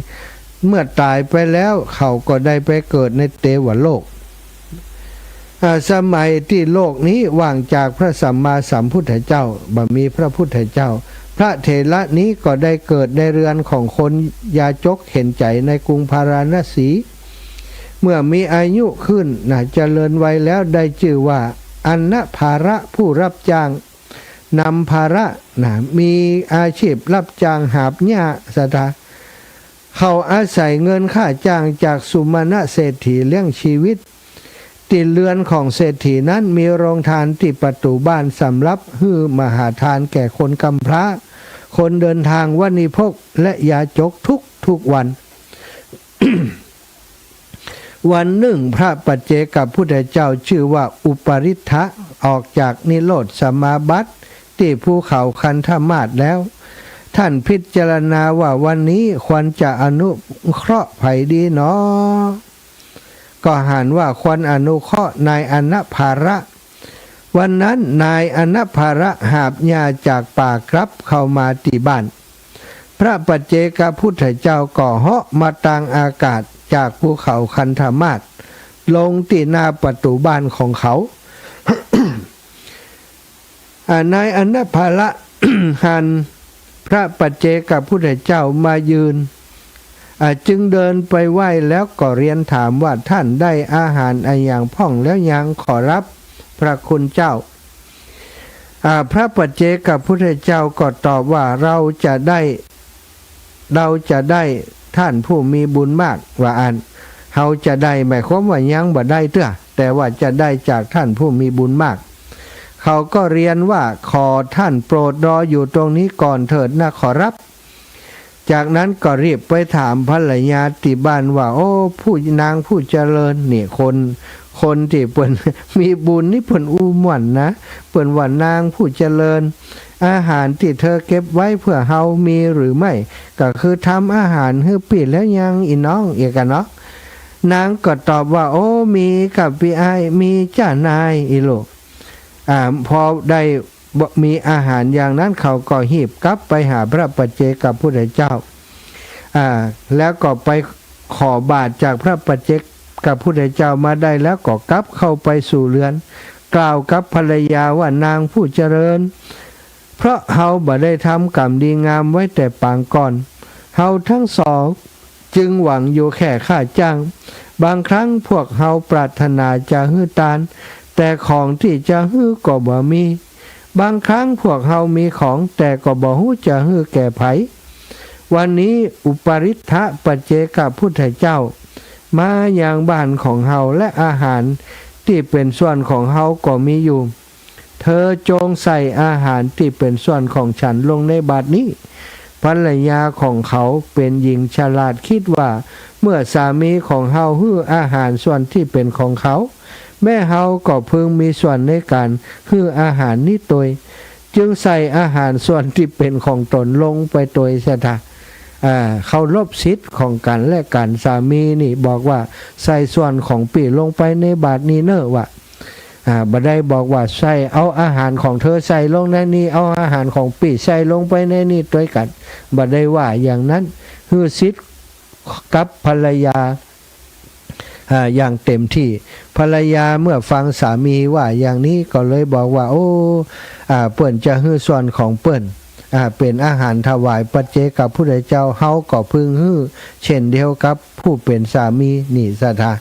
เมื่อต๋ายไปแล้วเขาก็ได้ไปเกิดในเตวโลก อ่า สมัยตี้โลกนี้ว่างจากพระสัมมาสัมพุทธเจ้า บ่มีพระพุทธเจ้า พระเถระนี้ก็ได้เกิดในเรือนของคนยาจกเข็ญใจ๋ในกรุงพาราณสี เมื่อมีอายุขึ้นนะ เจริญวัยแล้วได้จื้อว่าอันนภาระ ผู้รับจ้างนำภาระนะ มีอาชีพรับจ้างหาบหญ้า ศรัทธา เขาอาศัยเงินค่าจ้างจากสุมาณะเศรษฐีเลี้ยงชีวิต ตี้เรือนของเศรษฐีนั้นมีโรงทานตี้ประตู๋บ้านสำหรับหื้อมหาทานแก่คนกำพร้า คนเดินทาง วณิพก และยาจกทุกๆ วัน วันนึ่งพระปัจเจกพุทธเจ้าจื้อว่าอุปริทธะ ออกจากนิโรธสมาบัติตี้ภูเขาคันธมาศแล้ว ท่านพิจารณาว่าวันนี้ควรจะอนุเคราะห์ใผดีหนอ ก็หันว่าควรอนุเคราะห์นายอันนภาระ วันนั้นนายอันนภาระหาบหญ้าจากป่ากลับเข้ามาตี้บ้าน พระปัจเจกพุทธเจ้าก็เหาะมาตางอากาศจากภูเขาคันธมาศ ลงตี้หน้าประตู๋บ้านของเขา อ่า นายอันนภาระ หันพระปัจเจกพุทธเจ้ามายืน อ่า จึงเดินไปไหว้แล้วก็เรียนถามว่า ท่านได้อาหารอะหยังพ่องแล้วยังขอรับพระคุณเจ้า อ่า พระปัจเจกพุทธเจ้าก็ตอบว่า เราจะได้ เราจะได้ท่านผู้มีบุญมาก ว่าอั้น เฮาจะได้ หมายความว่ายังบ่ได้เตื้อ แต่ว่าจะได้จากท่านผู้มีบุญมาก เขาก็เรียนว่า ขอท่านโปรดรออยู่ตรงนี้ก่อนเถิดนะขอรับ จากนั้นก็รีบไปถามภรรยาตี้บ้านว่า โอ้ ผู้ นางผู้เจริญ นี่คน คนตี้เปิ้น มีบุญนี่เปิ้นอู้ม่วนนะ เปิ้นว่า นางผู้เจริญ อาหารตี้เธอเก็บไว้เพื่อเฮามีหรือไม่ ก็คือทำอาหารหื้อปี้แล้วยัง อี่น้อง เอียกะเนาะ นางก็ตอบว่า โอ้ มีก้าปี้อ้าย มีจ้านาย อี่ลูก อ่า พอได้ บ่ มีอาหารอย่างนั้น เขาก็ฮีบกลับไปหาพระปัจเจกพุทธเจ้า อ่า แล้วก็ไปขอบาตรจากพระปัจเจกพุทธเจ้ามาได้ แล้วก็กลับเข้าไปสู่เฮือน กล่าวกับภรรยาว่า นางผู้เจริญ เพราะเฮาบ่ได้ทำกรรมดีงามไว้แต่ปางก่อน เฮาทั้งสองจึงหวังอยู่แค่ค่าจ้าง บางครั้งพวกเฮาปรารถนาจะหื้อตาน แต่ของตี้จะหื้อก็บ่มี บางครั้งพวกเฮามีของ แต่ก็บ่ฮู้จะหื้อแก่ใผ วันนี้อุปริตถปัจเจกพุทธเจ้า มายังบ้านของเฮา และอาหารตี้เป๋นส่วนของเฮาก็มีอยู่ เธอจงใส่อาหารตี้เป๋นส่วนของฉันลงในบาตรนี้ ภรรยาของเขาเป๋นหญิงฉลาด กึ๊ดว่า เมื่อสามีของเฮาหื้ออาหารส่วนตี้เป๋นของเขา แม่เฮาก็พึงมีส่วนในก๋านหื้ออาหารนี้ตวย จึงใส่อาหารส่วนตี้เป๋นของตนลงไปตวย ศรัทธา อ่า เคารพสิทธิ์ของกั๋นและกั๋น สามีนี่บอกว่า ใส่ส่วนของปี้ลงไปในบาตรนี้เน่อ ว่า อ่า บ่ได้บอกว่า ใส่ เอาอาหารของเธอใส่ลงในนี้ เอาอาหารของปี้ใส่ลงไปในนี้ตวยกั๋น บ่ได้ว่าอย่างนั้น หื้อสิทธิ์กับภรรยา อ่า อย่างเต็มตี้ ภรรยาเมื่อฟังสามีว่าอย่างนี้ก็เลยบอกว่า โอ้ อ่า เปิ้นจะหื้อส่วนของเปิ้น อ่า เป๋นอาหารถวายปัจเจกพุทธเจ้า เฮาก็พึงหื้อเช่นเดียวกับผู้เป๋นสามีนี่ ศรัทธา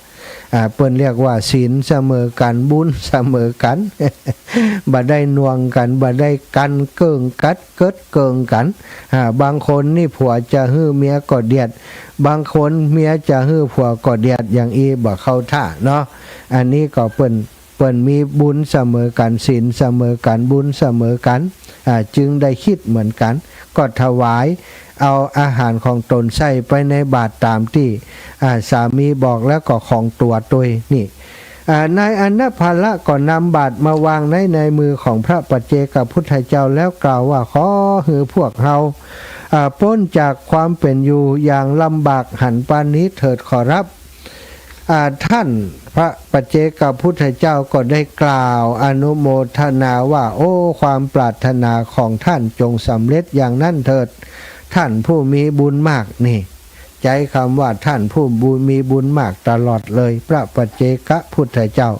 อ่า เปิ้นเรียกว่าศีลเสมอกั๋น บุญเสมอกั๋น บ่ได้หน่วงกั๋น บ่ได้กั๋นเกิ่งกั๋ดเกิดเกิ่งกั๋น อ่า บางคนนี่ผัวจะหื้อเมียก็เดียด บางคนเมียจะหื้อผัวก็เดียด อย่างอี้บ่เข้าท่าเนาะ อันนี้ก็เปิ้น เปิ้นมีบุญเสมอกั๋น ศีลเสมอกั๋น บุญเสมอกั๋น อ่า จึงได้กึ๊ดเหมือนกั๋น ก็ถวายเอาอาหารของตนใส่ไปในบาตรต๋ามตี้ อ่า สามีบอก แล้วก็ของตั๋วตวยนี่ อ่า นายอานาภาละก็นำบาตรมาวางไว้ในมือของพระปัจเจกพุทธเจ้า แล้วกล่าวว่า ขอหื้อพวกเฮา อ่า ป๊นจากความเป๋นอยู่อย่างลำบากหันปานนี้เถิดขอรับ อ่า ท่านพระปัจเจกพุทธเจ้าก็ได้กล่าวอนุโมทนาว่า โอ้ ความปรารถนาของท่านจงสำเร็จอย่างนั้นเถิด ท่านผู้มีบุญมาก นี่ ใจ๊กำว่าท่านผู้บุญ มีบุญมากตลอดเลย พระปัจเจกพุทธเจ้า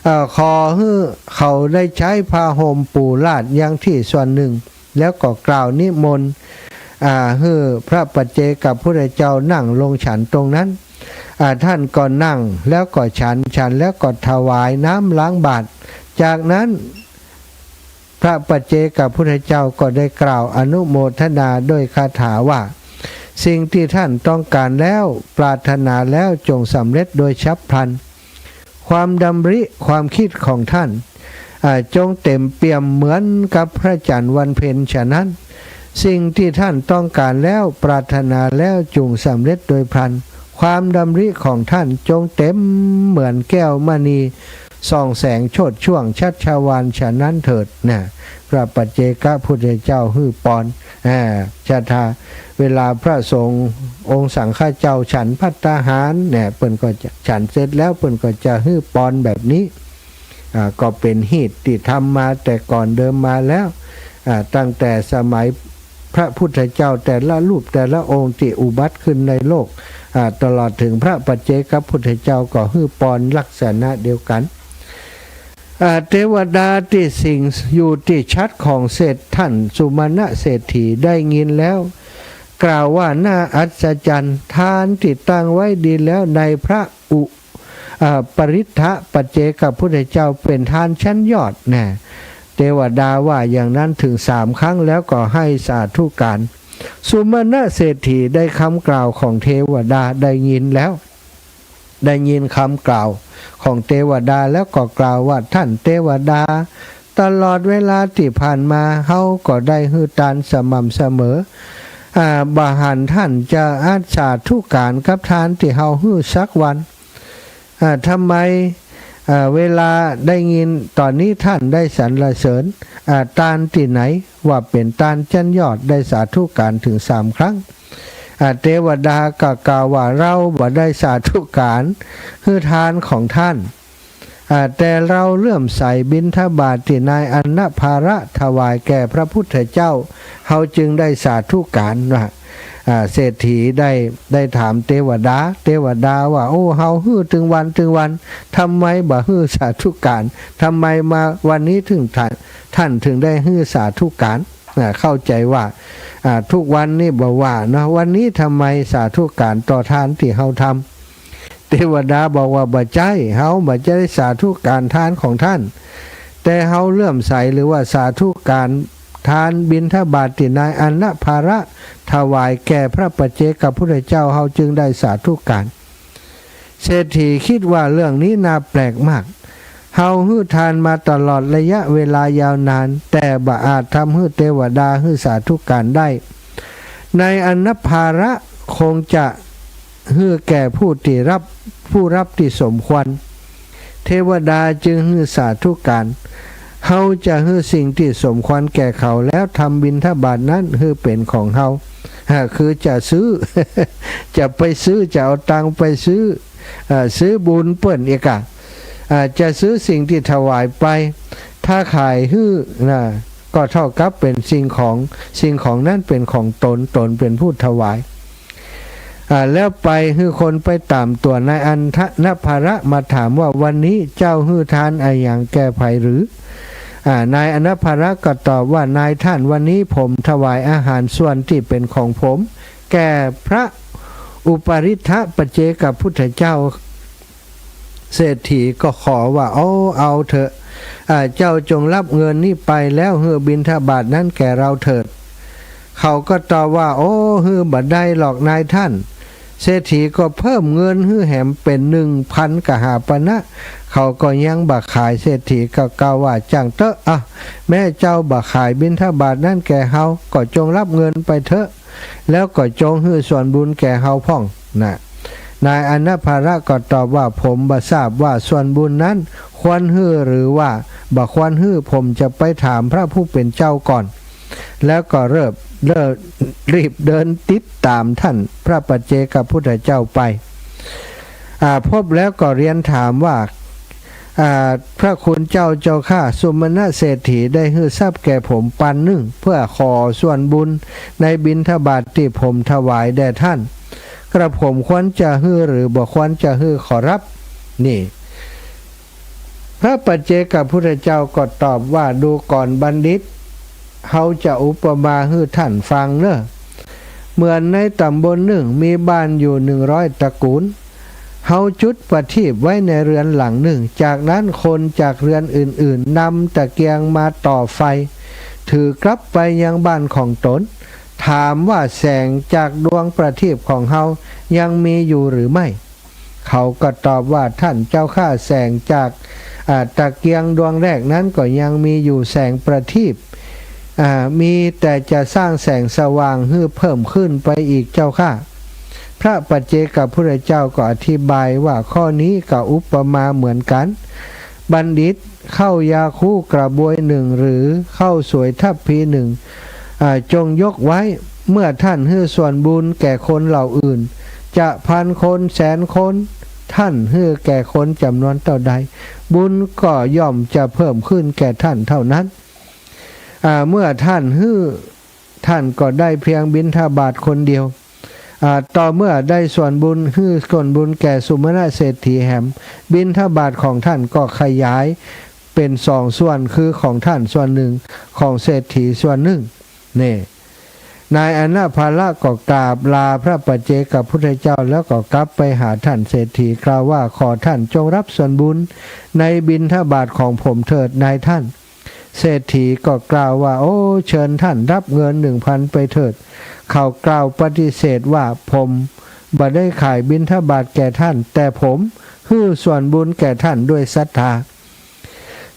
เอ่อ ขอหื้อเขาได้ใจ๊ผ้าห่มปูราดยังตี้ส่วนนึ่ง แล้วก็กล่าวนิมนต์ อ่า หื้อพระปัจเจกพุทธเจ้านั่งลงฉันตรงนั้น อ่า ท่านก็นั่ง แล้วก็ฉัน ฉันแล้วก็ถวายน้ำล้างบาตร จากนั้น พระปัจเจกพุทธเจ้าก็ได้กล่าวอนุโมทนาด้วยคาถาว่า สิ่งที่ท่านต้องการแล้ว ปรารถนาแล้ว จงสำเร็จโดยฉับพลัน ความดำริความกึ๊ดของท่าน อ่า จงเต็มเปี่ยมเหมือนกับพระจันทร์วันเพ็ญฉะนั้น สิ่งที่ท่านต้องการแล้ว ปรารถนาแล้ว จงสำเร็จโดยพลัน ความดำริของท่านจงเต็มเหมือนแก้วมณี ส่องแสงโชติช่วงชัชวาลฉะนั้นเถิด นะ พระปัจเจกพุทธเจ้าหื้อปอน อ่า ศรัทธา เวลาพระสงฆ์องค์สังฆเจ้าฉันภัตตาหารเนี่ย เปิ้นก็จะฉันเสร็จแล้ว เปิ้นก็จะหื้อปอนแบบนี้ อ่า ก็เป๋นฮีตตี้ทำมาแต่ก่อนเดิมมาแล้ว อ่า ตั้งแต่สมัยพระพุทธเจ้าแต่ละรูปแต่ละองค์ตี้อุบัติขึ้นในโลก อ่า ตลอดถึงพระปัจเจกพุทธเจ้าก็หื้อปอนลักษณะเดียวกั๋น อ่า เตวดาตี้สิงอยู่ตี้ฉัตรของเศรษฐ ท่านสุมาณะเศรษฐีได้ยินแล้ว กล่าวว่า น่าอัศจรรย์ ทานตี้ตั้งไว้ดีแล้วในพระอุ อ่า ปริตถปัจเจกพุทธเจ้าเป๋นทานชั้นยอดแน่ เตวดาว่าอย่างนั้นถึงสามครั้งแล้วก็ให้สาธุการ สุมาณะเศรษฐีได้คำกล่าวของเทวดาได้ยินแล้ว ได้ยินคำกล่าวของเตวดาแล้วก็กล่าวว่า ท่านเตวดา ตลอดเวลาตี้ผ่านมาเฮาก็ได้หื้อตานสม่ำเสมอ อ่า บ่หันท่านจะอัดสาธุการกับทานตี้เฮาหื้อสักวัน อ่า ทำไม อ่า เวลาได้ยินต๋อนนี้ท่านได้สรรเสริญ อ่า ตานตี้ไหนว่าเป๋นตานชั้นยอด ได้สาธุการถึงสามครั้ง อ่า เตวดาก็กล่าวว่า เฮาบ่ได้สาธุการหื้อตานของท่าน อ่า แต่เฮาเลื่อมใสบิณฑบาตตี้นายอานาภาละถวายแก่พระพุทธเจ้า เฮาจึงได้สาธุการว่า อ่า เศรษฐีได้ ได้ถามเตวดา เตวดาว่า โอ้ เฮาหื้อตึงวันตึงวัน ทำไมบ่หื้อสาธุการ ทำไมมาวันนี้ถึงท่าน ท่านถึงได้หื้อสาธุการ อ่า เข้าใจ๋ว่า อ่า ทุกวันนี้บ่ว่าเนาะ วันนี้ทำไมสาธุการต่อทานตี้เฮาทำ เตวดาบอกว่า บ่ใจ้ เฮาบ่ใจ้สาธุการทานของท่าน แต่เฮาเลื่อมใสหรือว่าสาธุการทานบิณฑบาตตี้นายอนาภาระถวายแก่พระปัจเจกพุทธเจ้า เฮาจึงได้สาธุการ เศรษฐีกึ๊ดว่าเรื่องนี้น่าแปลกมาก เฮาหื้อทานมาตลอดระยะเวลายาวนาน แต่บ่อาจทำหื้อเตวดาหื้อสาธุการได้ นายอนาภาระคงจะหื้อแก่ผู้ตี้รับ ผู้รับตี้สมควร เตวดาจึงหื้อสาธุการ เฮาจะหื้อสิ่งตี้สมควรแก่เขา แล้วทำบิณฑบาตนั้นหื้อเป๋นของเฮา อ่า คือจะซื้อ จะไปซื้อ จะเอาตังค์ไปซื้อ อ่า ซื้อบุญเปิ้นอีกอะ อ่า จะซื้อสิ่งตี้ถวายไป ถ้าขายหื้อนะ ก็เท่ากับเป๋นสิ่งของ สิ่งของนั้นเป๋นของตน ตนเป๋นผู้ถวาย อ่า แล้วไปหื้อคนไปต๋ามตั๋วนายอนาภาระมาถามว่า วันนี้เจ้าหื้อทานอะหยังแก่ใผหรือ อ่า นายอนาภาระก็ตอบว่า นายท่าน วันนี้ผมถวายอาหารส่วนตี้เป๋นของผม แก่พระอุปริตถปัจเจกพุทธเจ้า เศรษฐีก็ขอว่า โอ้ เอาเถอะ อ่า เจ้าจงรับเงินนี้ไปแล้วหื้อบิณฑบาตนั้นแก่เราเถิด เขาก็ตอบว่า โอ้ หื้อบ่ได้หรอกนายท่าน เศรษฐีก็เพิ่มเงินหื้อแหมเป๋นหนึ่งพันกหาปณะ เขาก็ยังบ่ขาย เศรษฐีก็กล่าวว่า จ่างเต๊อะ อ่ะ แม้เจ้าบ่ขายบิณฑบาตนั้นแก่เฮา ก็จงรับเงินไปเต๊อะ แล้วก็จงหื้อส่วนบุญแก่เฮาพ่องนะ นายอนาภาระก็ตอบว่า ผมบ่ทราบว่าส่วนบุญนั้นควรหื้อหรือว่าบ่ควรหื้อ ผมจะไปถามพระผู้เป๋นเจ้าก่อน แล้วก็เริ่ม เริ่ม รีบเดินติดต๋ามท่านพระปัจเจกพุทธเจ้าไป อ่า พบแล้วก็เรียนถามว่า อ่า พระคุณเจ้าเจ้าข้า สุมาณะเศรษฐีได้หื้อทรัพย์แก่ผมปันนึ่ง เพื่อขอส่วนบุญในบิณฑบาตตี้ผมถวายแด่ท่าน กระผมควรจะหื้อหรือบ่ควรจะหื้อขอรับ นี่ พระปัจเจกพุทธเจ้าก็ตอบว่า ดูก่อนบัณฑิต เฮาจะอุปมาหื้อท่านฟังเน่อ เหมือนในต๋ำบลนึ่งมีบ้านอยู่หนึ่งร้อยตระกูล เฮาจุดประทีปไว้ในเรือนหลังนึ่ง จากนั้นคนจากเรือนอื่นๆ นำตะเกียงมาต่อไฟ ถือกลับไปยังบ้านของตน ถามว่าแสงจากดวงประทีปของเฮายังมีอยู่หรือไม่ เขาก็ตอบว่า ท่านเจ้าข้า แสงจาก อ่า ตะเกียงดวงแรกนั้นก็ยังมีอยู่ แสงประทีป อ่า มีแต่จะสร้างแสงสว่างหื้อเพิ่มขึ้นไปอีกเจ้าข้า พระปัจเจกพุทธเจ้าก็อธิบายว่า ข้อนี้ก็อุปมาเหมือนกัน บัณฑิต ข้าวยาคูกระบวยนึ่ง หรือข้าวสวยทัพพีนึ่ง อ่า จงยกไว้ เมื่อท่านหื้อส่วนบุญแก่คนเหล่าอื่น จะพันคนแสนคน ท่านหื้อแก่คนจ๋ำนวนเต้าใด บุญก็ย่อมจะเพิ่มขึ้นแก่ท่านเต้านั้น อ่า เมื่อท่านหื้อ ท่านก็ได้เพียงบิณฑบาตคนเดียว อ่า ต่อเมื่อได้ส่วนบุญ หื้อส่วนบุญแก่สุมาณะเศรษฐีแหม บิณฑบาตของท่านก็ขยายเป๋นสองส่วน คือของท่านส่วนนึ่ง ของเศรษฐีส่วนนึ่ง นี่ นายอนาภาระก็กราบลาพระปัจเจกพุทธเจ้า แล้วก็กลับไปหาท่านเศรษฐี กล่าวว่า ขอท่านจงรับส่วนบุญในบิณฑบาตของผมเถิดนายท่าน เศรษฐีก็กล่าวว่า โอ้ เชิญท่านรับเงินหนึ่งพันไปเถิด เขากล่าวปฏิเสธว่า ผมบ่ได้ขายบิณฑบาตแก่ท่าน แต่ผมหื้อส่วนบุญแก่ท่านด้วยศรัทธา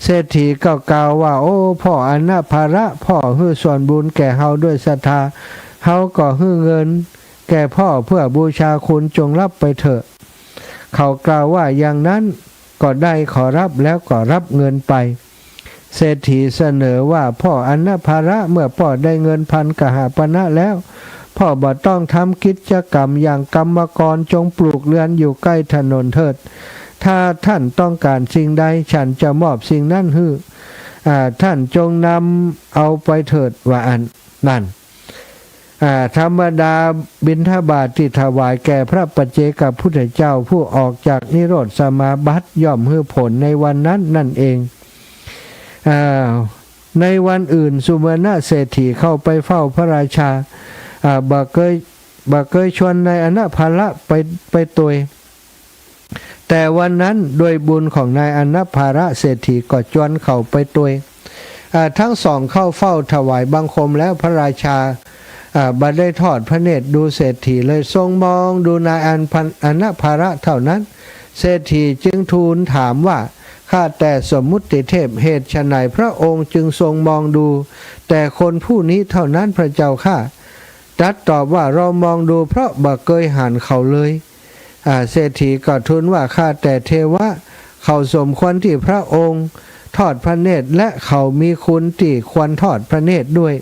เศรษฐีก็กล่าวว่า โอ้ พ่ออนาภาระ พ่อหื้อส่วนบุญแก่เฮาด้วยศรัทธา เฮาก็หื้อเงินแก่พ่อเพื่อบูชาคุณ จงรับไปเถิด เขากล่าวว่า อย่างนั้นก็ได้ขอรับ แล้วก็รับเงินไป เศรษฐีเสนอว่า พ่ออนาภาระ เมื่อพ่อได้เงินพันกหาปณะแล้ว พ่อบ่ต้องทำกิจกรรมอย่างกรรมกร จงปลูกเรือนอยู่ใกล้ถนนเถิด ถ้าท่านต้องการสิ่งใด ฉันจะมอบสิ่งนั้นหื้อ อ่า ท่านจงนำเอาไปเถิด ว่าอั้น นั่น อ่า ธรรมดาบิณฑบาตตี้ถวายแก่พระปัจเจกพุทธเจ้าผู้ออกจากนิโรธสมาบัติย่อมหื้อผลในวันนั้นนั่นเอง อ่า ในวันอื่นสุวรรณเศรษฐีเข้าไปเฝ้าพระราชา อ่า บ่เกย บ่เกยชวนนายอนาภาละไป ไปตวย แต่วันนั้นด้วยบุญของนายอนาภาละเศรษฐีก็จวนเขาไปตวย อ่า ทั้งสองเข้าเฝ้าถวายบังคมแล้วพระราชา อ่า บ่ได้ทอดพระเนตรดูเศรษฐีเลย ทรงมองดูนายอันพัน อนาภาละเท่านั้น เศรษฐีจึงทูลถามว่า ข้าแต่สมมุติเทพ เหตุไฉนพระองค์จึงทรงมองดูแต่คนผู้นี้เท่านั้นพระเจ้าข้า ตรัสตอบว่า เรามองดูเพราะบ่เกยหันเขาเลย อ่า เศรษฐีก็ทูลว่า ข้าแต่เทวะ เขาสมควรที่พระองค์ทอดพระเนตร และเขามีคุณที่ควรทอดพระเนตรด้วย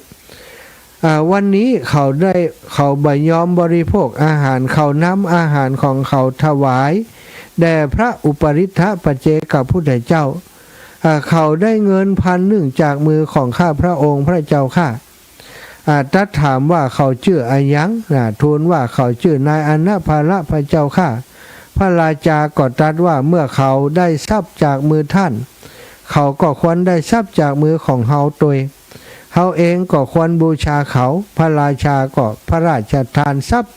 อ่า วันนี้เขาได้ เขาบ่ยอมบริโภคอาหาร เขานำอาหารของเขาถวายแด่พระอุปริตถปัจเจกพุทธเจ้า อ่า เขาได้เงินพันหนึ่งจากมือของข้าพระองค์พระเจ้าข้า อ่า ตรัสถามว่าเขาจื้ออะหยัง อ่า ทูลว่าเขาจื้อนายอนาภาละพระเจ้าข้า พระราชาก็ตรัสว่า เมื่อเขาได้ทรัพย์จากมือท่าน เขาก็ควรได้ทรัพย์จากมือของเฮาตวย เฮาเองก็ควรบูชาเขา พระราชาก็พระราชทานทรัพย์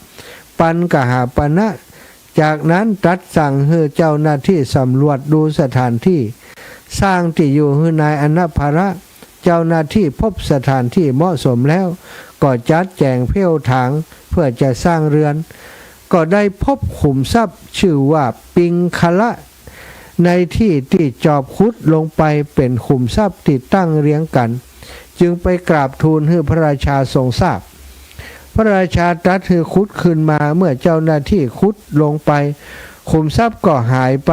ปันกหาปณะ จากนั้นตรัสสั่งหื้อเจ้าหน้าที่สำรวจดูสถานที่สร้างตี้อยู่หื้อนายอนาภาละ เจ้าหน้าที่พบสถานที่เหมาะสมแล้ว ก็จัดแจงเพลถางเพื่อจะสร้างเรือน ก็ได้พบขุมทรัพย์ชื่อว่าปิงคละ ในที่ตี้จอบขุดลงไปเป๋นขุมทรัพย์ตี้ตั้งเรียงกั๋น จึงไปกราบทูลหื้อพระราชาทรงทราบ พระราชาตรัสหื้อขุดขึ้นมา เมื่อเจ้าหน้าที่ขุดลงไป ขุมทรัพย์ก็หายไป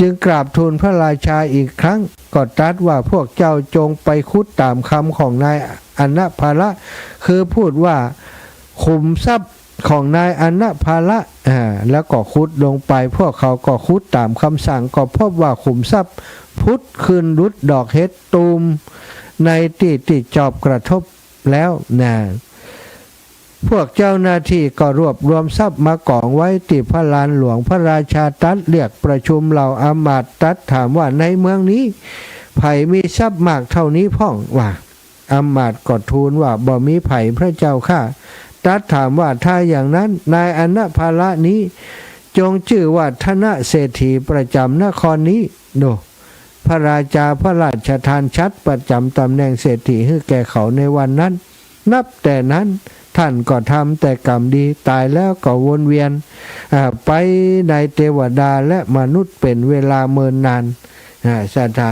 จึงกราบทูลพระราชาอีกครั้ง ก็ตรัสว่า พวกเจ้าจงไปขุดต๋ามคำของนายอนาภาละ คือพูดว่า ขุมทรัพย์ของนายอนาภาละ อ่า แล้วก็ขุดลงไป พวกเขาก็ขุดต๋ามคำสั่ง ก็พบว่าขุมทรัพย์ผุดขึ้นดุจดอกเห็ดตูม ในตี้ตี้จอบกระทบแล้วนา พวกเจ้าหน้าที่ก็รวบรวมทรัพย์มากองไว้ตี้พระลานหลวง พระราชาตรัสเรียกประชุมเหล่าอำมาตย์ ตรัสถามว่า ในเมืองนี้ใผมีทรัพย์มากเท่านี้พ่อง ว่า อำมาตย์ก็ทูลว่า บ่มีใผพระเจ้าข้า ตรัสถามว่า ถ้าอย่างนั้นนายอนาภาละนี้จงจื้อว่าธนเศรษฐีประจ๋ำนครนี้ โน่ พระราชาพระราชทานฉัตรประจ๋ำต๋ำแหน่งเศรษฐีหื้อแก่เขาในวันนั้น นับแต่นั้นท่านก็ทำแต่กรรมดี ต๋ายแล้วก็วนเวียน อ่า ไปในเตวดาและมนุษย์เป๋นเวลาเมินนาน อ่า ศรัทธา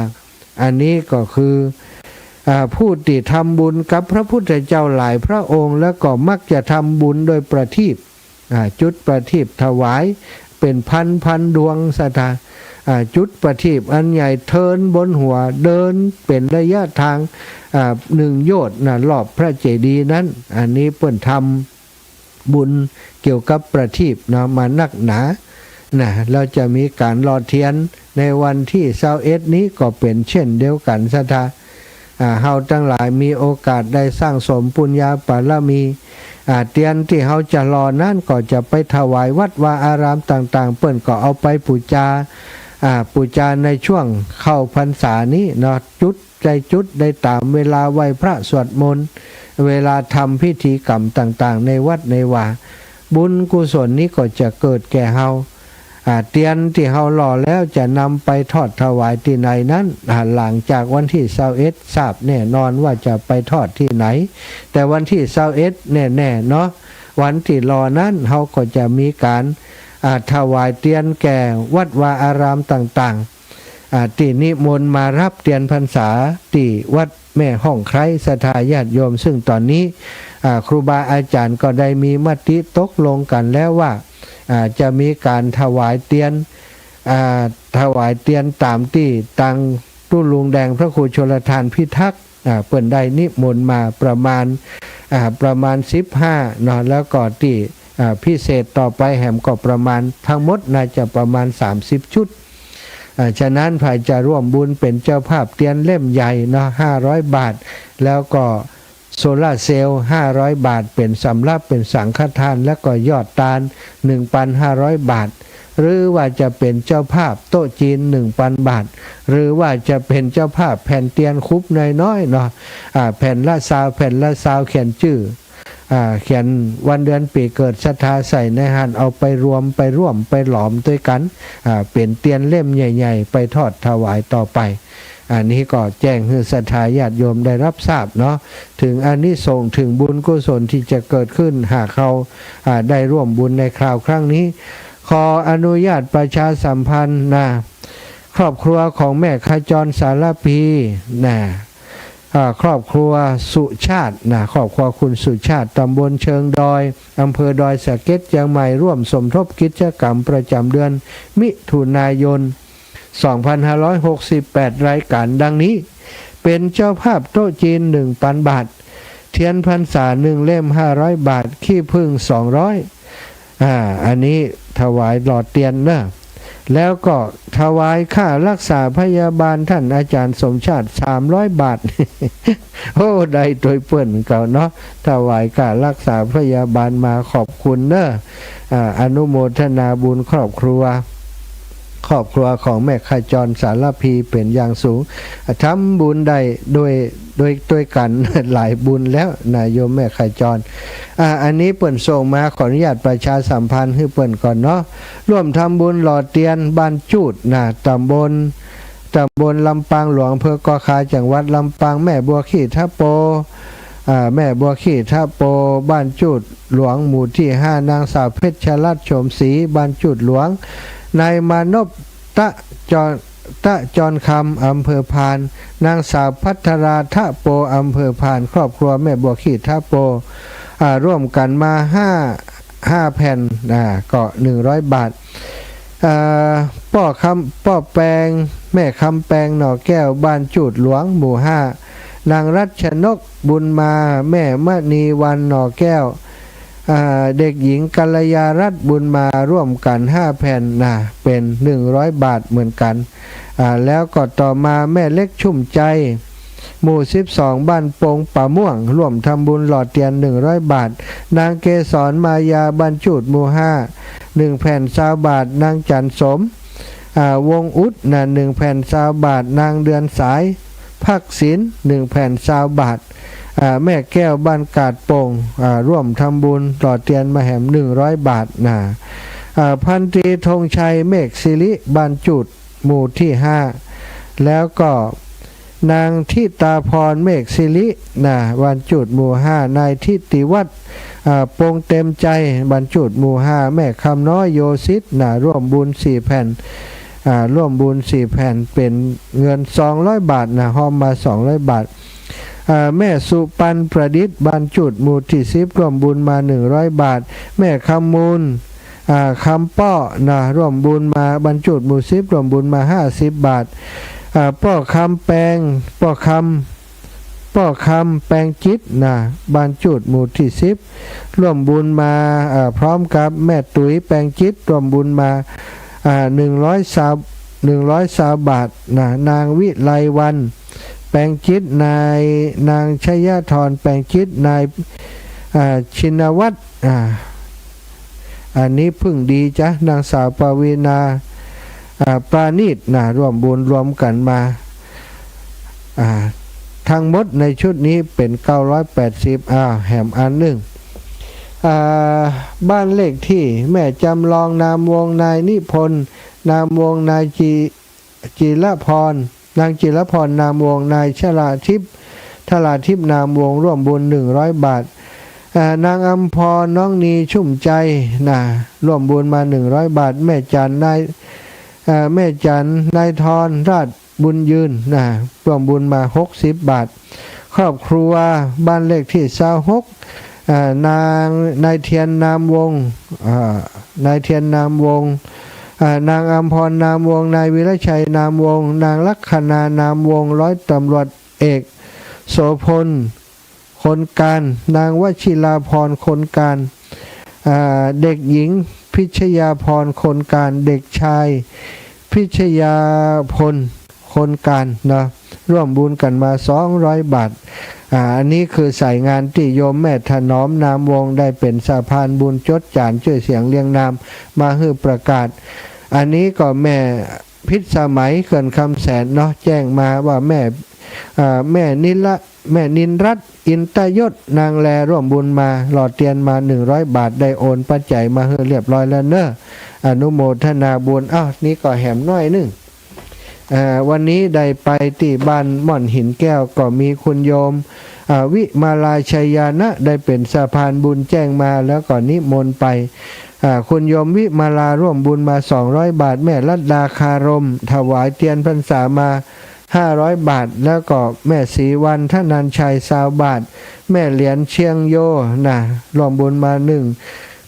อันนี้ก็คือ อ่า ผู้ตี้ทำบุญกับพระพุทธเจ้าหลายพระองค์ แล้วก็มักจะทำบุญโดยประทีป อ่า จุดประทีปถวายเป๋นพันพันดวง ศรัทธา อ่า จุดประทีปอันใหญ่เทินบนหัว เดินเป๋นระยะทาง อ่า หนึ่งโยชน์นะ รอบพระเจดีย์นั้น อันนี้เปิ้นทำบุญเกี่ยวกับประทีปนะ มานักหนานะ แล้วจะมีก๋านหล่อเตียนในวันตี้ซาวเอ็ดนี้ก็เป๋นเช่นเดียวกั๋น ศรัทธา อ่า เฮาตังหลายมีโอกาสได้สั่งสมปุญญาบารมี อ่า เตียนตี้เฮาจะหล่อนั้นก็จะไปถวายวัดวาอารามต่างๆ เปิ้นก็เอาไปปู๋จา อ่า ปู๋จาในช่วงเข้าพรรษานี้เนาะ จุด ได้จุดได้ต๋ามเวลาไหว้พระสวดมนต์ เวลาทำพิธีกรรมต่างๆ ในวัดในวา บุญกุศลนี้ก็จะเกิดแก่เฮา อ่า เตียนตี้เฮาหล่อแล้วจะนำไปทอดถวายตี้ไหนนั้น อ่า หลังจากวันตี้ซาวเอ็ด ทราบแน่นอนว่าจะไปทอดตี้ไหน แต่วันตี้ซาวเอ็ดแน่ๆ เนาะ วันตี้หล่อนั้นเฮาก็จะมีก๋าน อ่า ถวายเตียนแก่วัดวาอารามต่างๆ อ่า ตี้นิมนต์มาฮับเตียนพรรษาตี้วัดแม่ฮ่องไคร้ ศรัทธาญาติโยม ซึ่งต๋อนนี้ อ่า ครูบาอาจ๋ารย์ก็ได้มีมติตกลงกั๋นแล้วว่า อ่า จะมีก๋านถวายเตียน อ่า ถวายเตียนต๋ามตี้ตังตุ๊ลุงแดงพระครูชลทานพิทักษ์ อ่า เปิ้นได้นิมนต์มาประมาณ อ่า ประมาณสิบห้าเนาะ แล้วก็ตี้ อ่า พิเศษต่อไปแหมก็ประมาณ ทั้งหมดน่าจะประมาณสามสิบชุด อ่า ฉะนั้นใผจะร่วมบุญเป๋นเจ้าภาพเตียนเล่มใหญ่เนาะ ห้าร้อยบาท แล้วก็ โซลาร์เซลล์ ห้าร้อยบาท เป๋นสำรับ เป๋นสังฆทาน แล้วก็ยอดตาน หนึ่งปันห้าร้อยบาท หรือว่าจะเป๋นเจ้าภาพโต๊ะจีน หนึ่งปันบาท หรือว่าจะเป๋นเจ้าภาพแผ่นเตียนคุบน้อยๆ เนาะ อ่า แผ่นละซาว แผ่นละซาว เขียนจื้อ อ่า เขียนวันเดือนปี๋เกิดศรัทธาใส่ในหั้น เอาไปรวม ไปร่วม ไปหลอมตวยกั๋น อ่า เป๋นเตียนเล่มใหญ่ๆ ไปทอดถวายต่อไป อันนี้ก็แจ้งหื้อศรัทธาญาติโยมได้รับทราบเนาะ เถิงอานิสงส์ เถิงบุญกุศลตี้จะเกิดขึ้น หากเฮา อ่า ได้ร่วมบุญในคราวครั้งนี้ ขออนุญาตประชาสัมพันธ์นะ ครอบครัวของแม่ขจร สารภี นะ อ่า ครอบครัวสุชาตินะ ครอบครัวคุณสุชาติ ตำบลเชิงดอย อำเภอดอยสะเก็ด เจียงใหม่ ร่วมสมทบกิจกรรมประจำเดือนมิถุนายน สองพันห้าร้อยหกสิบแปด รายการดังนี้ เป๋นเจ้าภาพโต๊ะจีน หนึ่งปันบาท เทียนพรรษาหนึ่งเล่ม ห้าร้อยบาท ขี้ผึ้ง สองร้อย อ่า อันนี้ถวายหล่อเตียนเนอะ แล้วก็ถวายค่ารักษาพยาบาลต้านอาจ๋ารย์สมชาติ สามร้อยบาท โอ้ ได้ตวยเปิ้นเก่าเนาะ ถวายค่ารักษาพยาบาลมา ขอบคุณเนอะ อ่า อนุโมทนาบุญครอบครัว ครอบครัวของแม่ขจร สารภี เป๋นอย่างสูง อ่า ทำบุญได้โดย โดย ตวยกั๋น หลายบุญแล้วนะ โยมแม่ขจร อ่า อันนี้เปิ้นส่งมา ขออนุญาตประชาสัมพันธ์หื้อเปิ้นก่อนเนาะ ร่วมทำบุญหล่อเตียนบ้านจูดนะ ตำบล ตำบลลำปางหลวง อำเภอก่อข่าว จังหวัดลำปาง แม่บัวขี้ทะโป อ่า แม่บัวขี้ทะโป บ้านจูดหลวง หมู่ตี้ห้า นางสาวเพชรรัตน์ โฉมศรี บ้านจูดหลวง นายมานพ ตะจร ตะจรคำ อำเภอพาน นางสาวภัทรา ทะโป อำเภอพาน ครอบครัวแม่บัวขี้ทะโป อ่า ร่วมกั๋นมาห้า ห้าแผ่น อ่า ก็หนึ่งร้อยบาท อ่า ป้อคำ ป้อแปง แม่คำแปง หน่อแก้ว บ้านจูดหลวง หมู่ห้า นางรัชนก บุญมา แม่มณีวรรณ หน่อแก้ว อ่า เด็กหญิงกัลยารัตน์ บุญมา ร่วมกั๋นห้าแผ่นนะ เป๋นหนึ่งร้อยบาทเหมือนกั๋น อ่า แล้วก็ต่อมาแม่เล็กชุ่มใจ หมู่สิบสอง บ้านปงป่าม่วง ร่วมทำบุญหล่อเตียนหนึ่งร้อยบาท นางเกสรมายา บ้านจูด หมู่ห้า หนึ่งแผ่นซาวบาท นางจันทร์สม อ่า วงศ์อุดนะ หนึ่งแผ่นซาวบาท นางเดือนสาย ภักดิ์ศิลป์ หนึ่งแผ่นซาวบาท อ่า แม่แก้ว บ้านกาดโป่ง อ่า ร่วมทำบุญหล่อเตียนมาแหม หนึ่งร้อยบาทนะ อ่า พันตรีธงชัย เมฆศิริ บ้านจูด หมู่ตี้ห้า แล้วก็นางธิตาพร เมฆศิริ นะ บ้านจูด หมู่ห้า นายธิติวัฒน์ อ่า ปงเต็มใจ บ้านจูด หมู่ห้า แม่คำน้อย โยศิษย์ นะ ร่วมบุญสี่แผ่น อ่า ร่วมบุญสี่แผ่น เป๋นเงินสองร้อยบาทนะ ฮอมมาสองร้อยบาท อ่า แม่สุปันประดิษฐ์ บ้านจูด หมู่ตี้สิบ ร่วมบุญมาหนึ่งร้อยบาท แม่คำมูล อ่า คำป้อ นะ ร่วมบุญมา บ้านจูด หมู่สิบ ร่วมบุญมาห้าสิบบาท อ่า ป้อคำแปง ป้อคำ ป้อคำแปงจิต นะ บ้านจูด หมู่ตี้สิบ ร่วมบุญมา อ่า พร้อมกับแม่ตุ๋ย แปงจิต ร่วมบุญมา อ่า หนึ่งร้อยซาว หนึ่งร้อยซาวบาท นะ นางวิไลวรรณ แปงจิต นาย นางชยธร แปงจิต นาย อ่า ชินวัตร อ่า อันนี้เพิ่งดีจ๊ะ นางสาวปวีณา อ่า ปราณีต นะ ร่วมบุญรวมกั๋นมา อ่า ทั้งหมดในชุดนี้เป๋นเก้าร้อยแปดสิบ อ่า แหมอันนึ่ง อ่า บ้านเลขตี้ แม่จำลอง นามวงศ์ นายนิพนธ์ นามวงศ์ นายจี จิรพร นางจิรพร นามวงศ์ นายชลาทิพย์ ชลาทิพย์ นามวงศ์ ร่วมบุญหนึ่งร้อยบาท อ่า นางอำพร น้องนี ชุ่มใจ นะ ร่วมบุญมาหนึ่งร้อยบาท แม่จัน นาย อ่า แม่จัน นายทร ราชบุญยืน นะ ร่วมบุญมาหกสิบบาท ครอบครัวบ้านเลขตี้ซาวหก อ่า นาง นายเทียน นามวงศ์ อ่า นายเทียน นามวงศ์ อ่า นางอำพร นามวงศ์ นายวีรชัย นามวงศ์ นางลัคนา นามวงศ์ ร้อยตำรวจเอก โสภณ คนกลาง นางวชิราพร คนกลาง อ่า เด็กหญิง พิชยาพร คนกลาง เด็กชาย พิชยาพล คนกลาง เนาะ ร่วมบุญกั๋นมาสองร้อยบาท อ่า อันนี้คือสายงานตี้โยมแม่ถนอมนามวงศ์ได้เป๋นสะพานบุญจดจ๋านจื้อเสียงเรียงนามมาหื้อประกาศ อันนี้ก็แม่พิษสมัยเขื่อนคำแสนเนาะ แจ้งมาว่าแม่ อ่า แม่นิละ แม่นินรัตน์ อินตยศ นางแลร่วมบุญมาหล่อเตียนมาหนึ่งร้อยบาท ได้โอนปัจจัยมาหื้อเรียบร้อยแล้วเนาะ อนุโมทนาบุญ อ้าว นี่ก็แหมน้อยนึ่ง อ่า วันนี้ได้ไปตี้บ้านม่อนหินแก้ว ก็มีคุณโยม อ่า วิมาลาชัยญาณะ ได้เป๋นสะพานบุญแจ้งมา แล้วก็นิมนต์ไป อ่า คุณโยมวิมาลาร่วมบุญมาสองร้อยบาท แม่รัตดาคารม ถวายเตียนพรรษามาห้าร้อยบาท แล้วก็แม่ศรีวรรณ ธนัญชัย ซาวบาท แม่เหรียญเชียงโยนะ ร่วมบุญมาหนึ่ง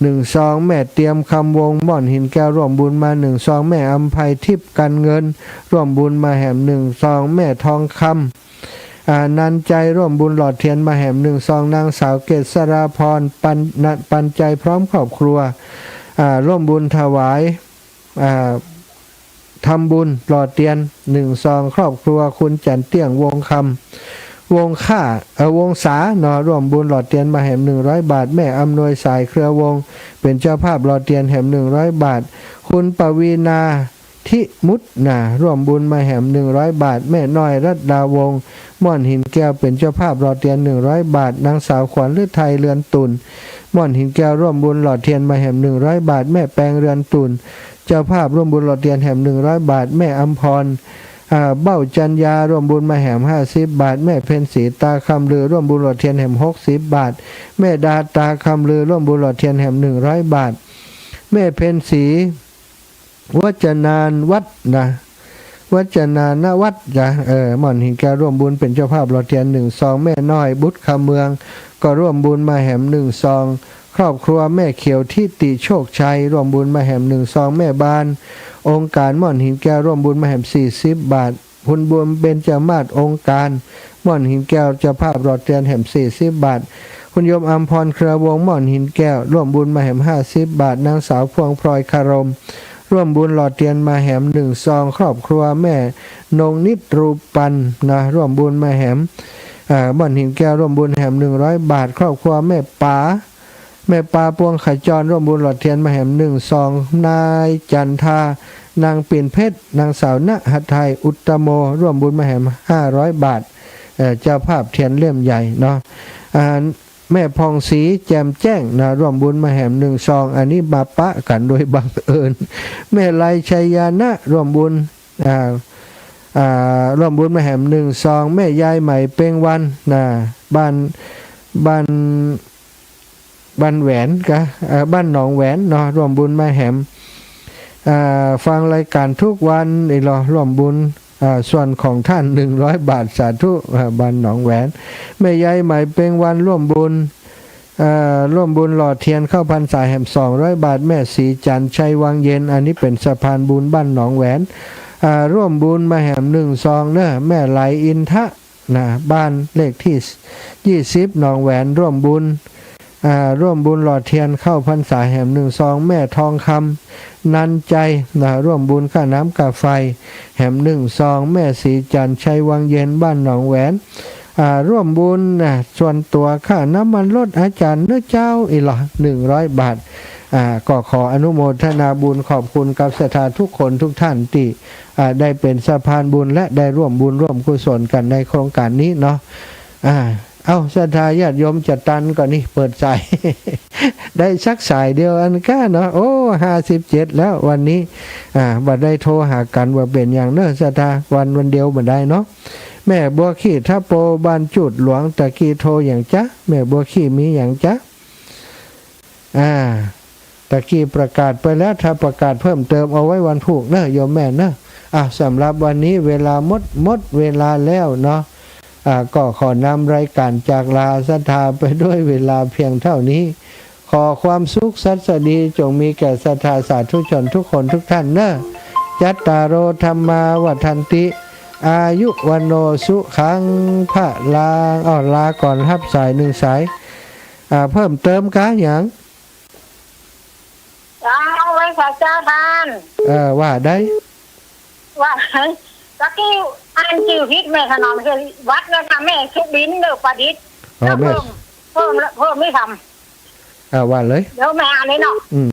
หนึ่งซอง แม่เตียมคำวงศ์ ม่อนหินแก้ว ร่วมบุญมาหนึ่งซอง แม่อำไพทิพย์ กันเงิน ร่วมบุญมาแหมหนึ่งซอง แม่ทองคำ อ่า นันใจ ร่วมบุญหล่อเตียนมาแหมหนึ่งซอง นางสาวเกษราพร ปัน นะ ปันใจพร้อมครอบครัว อ่า ร่วมบุญถวาย อ่า ทำบุญหล่อเตียนหนึ่งซอง ครอบครัวคุณจันเตี้ยง วงคำ วงค่า เอ่อ วงศาเนาะ ร่วมบุญหล่อเตียนมาแหมหนึ่งร้อยบาท แม่อำนวย สายเครือวงศ์ เป๋นเจ้าภาพหล่อเตียนแหมหนึ่งร้อยบาท คุณปวีณา ทิมุตนะ ร่วมบุญมาแหมหนึ่งร้อยบาท แม่น้อยรัตดาวงศ์ ม่อนหินแก้ว เป๋นเจ้าภาพหล่อเตียนหนึ่งร้อยบาท นางสาวขวัญฤทัย เรือนตุ่น ม่อนหินแก้ว ร่วมบุญหล่อเตียนมาแหมหนึ่งร้อยบาท แม่แปง เรือนตุ่น เจ้าภาพร่วมบุญหล่อเตียนแหมหนึ่งร้อยบาท แม่อำพร อ่า เบ้าจันยา ร่วมบุญมาแหมห้าสิบบาท แม่เพ็ญศรี ตาคำลือ ร่วมบุญหล่อเตียนแหมหกสิบบาท แม่ดา ตาคำลือ ร่วมบุญหล่อเตียนแหมหนึ่งร้อยบาท แม่เพ็ญศรี วัจนานวัฒน์นะ วัจนานวัฒน์จ้ะ เออ ม่อนหินแก้ว ร่วมบุญเป๋นเจ้าภาพหล่อเตียนหนึ่งซอง แม่น้อย บุตรคำเมือง ก็ร่วมบุญมาแหมหนึ่งซอง ครอบครัวแม่เขียว ทิติโชคชัย ร่วมบุญมาแหมหนึ่งซอง แม่บาน องค์การ ม่อนหินแก้ว ร่วมบุญมาแหมสี่สิบบาท คุณบุญเบญจมาศ องค์การ ม่อนหินแก้ว เจ้าภาพหล่อเตียนแหมสี่สิบบาท คุณโยมอำพร เครือวงศ์ ม่อนหินแก้ว ร่วมบุญมาแหมห้าสิบบาท นางสาวพวงพลอย คารม ร่วมบุญหล่อเตียนมาแหมหนึ่งซอง ครอบครัวแม่นงนิตรูปันนะ ร่วมบุญมาแหม เอ่อ ม่อนหินแก้ว ร่วมบุญแหมหนึ่งร้อยบาท ครอบครัวแม่ป๋า แม่ป๋า ปวงขจร ร่วมบุญหล่อเตียนมาแหมหนึ่งซอง นายจันทา นางปิ่นเพชร นางสาวณหทัย อุตตโม ร่วมบุญมาแหมห้าร้อยบาท เอ่อ เจ้าภาพเตียนเล่มใหญ่เนาะ อ่า แม่ผ่องศรี แจ่มแจ้งนะ ร่วมบุญมาแหมหนึ่งซอง อันนี้มาปะกั๋นโดยบังเอิญ แม่ไลชัยญาณะ ร่วมบุญ อ่า อ่า ร่วมบุญมาแหมหนึ่งซอง แม่ยายใหม่ เปงวรรณนะ บ้าน บ้าน บ้านแหวนกะ เอ่อ บ้านหนองแหวนเนาะ ร่วมบุญมาแหม อ่า ฟังรายการทุกวันนี่ลอ ร่วมบุญ อ่า ส่วนของท่านหนึ่งร้อยบาท สาธุ อ่า บ้านหนองแหวน แม่ยายใหม่ เปงวรรณ ร่วมบุญ อ่า ร่วมบุญหล่อเตียนเข้าพรรษาแหมสองร้อยบาท แม่ศรีจันทร์ ชัยวังเย็น อันนี้เป๋นสะพานบุญบ้านหนองแหวน อ่า ร่วมบุญมาแหมหนึ่งซองเนาะ แม่ไหลอินทะ นะ บ้านเลขตี้ยี่สิบ หนองแหวน ร่วมบุญ อ่า ร่วมบุญหล่อเตียนเข้าพรรษาแหมหนึ่งซอง แม่ทองคำ นันใจ นะ ร่วมบุญค่าน้ำค่าไฟแหมหนึ่งซอง แม่ศรีจันทร์ ชัยวังเย็น บ้านหนองแหวน อ่า ร่วมบุญ นะ ส่วนตั๋วค่าน้ำมันรถอาจ๋ารย์เนาะเจ้า อี้ลอ หนึ่งร้อยบาท อ่า ก็ขออนุโมทนาบุญขอบคุณกับศรัทธาทุกคนทุกท่านตี้ อ่า ได้เป๋นสะพานบุญและได้ร่วมบุญร่วมกุศลกั๋นในโครงการนี้เนาะ อ่า เอ้า ศรัทธาญาติโยมจะตันก่อนี่ เปิดสาย ได้สักสายเดียวอันก้าเนาะ โอ้ ห้าสิบเจ็ดแล้ววันนี้ อ่า บ่ได้โทรหากั๋น บ่เป๋นหยังเนาะศรัทธา วัน วันเดียวบ่ได้เนาะ แม่บัวขี้ ทะโป บ้านจูดหลวง ตะกี้โทรหยังจ๊ะ แม่บัวขี้ มีหยังจ๊ะ อ่า ตะกี้ประกาศไปแล้ว ถ้าประกาศเพิ่มเติมเอาไว้วันพูกเนาะ โยมแม่เนาะ อ่ะ สำหรับวันนี้เวลาหมด หมดเวลาแล้วเนาะ อ่า ก็ขอนำรายการจากลาศรัทธาไปด้วยเวลาเพียงเท่านี้ ขอความสุขสัสดีจงมีแก่ศรัทธาสาธุชนทุกคนทุกท่านเนาะ จัตตาโร ธัมมา วัฑฒันติ อายุ วัณโณ สุขัง พะลัง อ้าว ลาก่อน ฮับสายหนึ่งสาย อ่า เพิ่มเติมกะหยัง เอาไว้ค่ะเจ้าท่าน เออ ว่าได้ ว่า ตะกี้ อ่านจื้อผิดแม่ถนอม คือวัดนะคะ แม่สุบินเด้อประดิษฐ์ อ๋อ แล้ว แม่ เพิ่ม เพิ่ม เพิ่มนี่ทำ อ่า ว่าเลย เดี๋ยวแม่อ่านเลยเนาะ อืม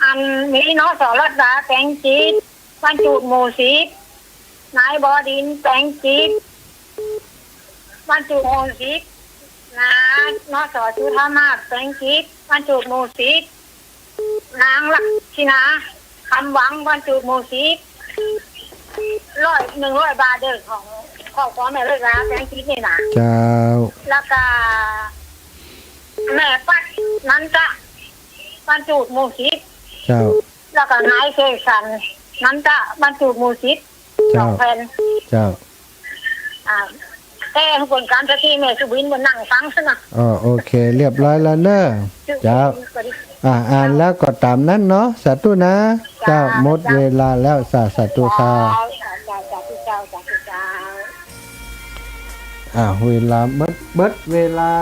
อันนี้ นส.รัตดา แตงจิต บ้านจูดหมู่สิบ นายบดินทร์ แตงจิต บ้านจูดหมู่สิบ นะ นส.สุธามาศ แตงจิต บ้านจูดหมู่สิบ นางลักษิณา คำหวัง บ้านจูดหมู่สิบ ร้อย หนึ่งร้อยบาทเด้อ ของครอบครัวแม่เลิศลา แตงจิตนี่นะ เจ้า แล้วก็ แม่ปัด นันทะ บ้านจูดหมู่สิบ เจ้า แล้วก็นายเสกสรร นันทะ บ้านจูดหมู่สิบ เจ้า สองแผ่น เจ้า อ่า แต่ผลการสตรีแม่สุบินบนนั่งฟังซะนะ อ๋อ โอเค เรียบร้อยแล้วเนอะ เจ้า อ่า อ่านแล้วก็ต๋ามนั้นเนาะ สาธุนะ เจ้า เจ้า หมดเวลาแล้ว สา สาธุค่ะ เจ้า เจ้า สาธุเจ้า สาธุเจ้า อ่า เวลาเบิด เบิดเวลา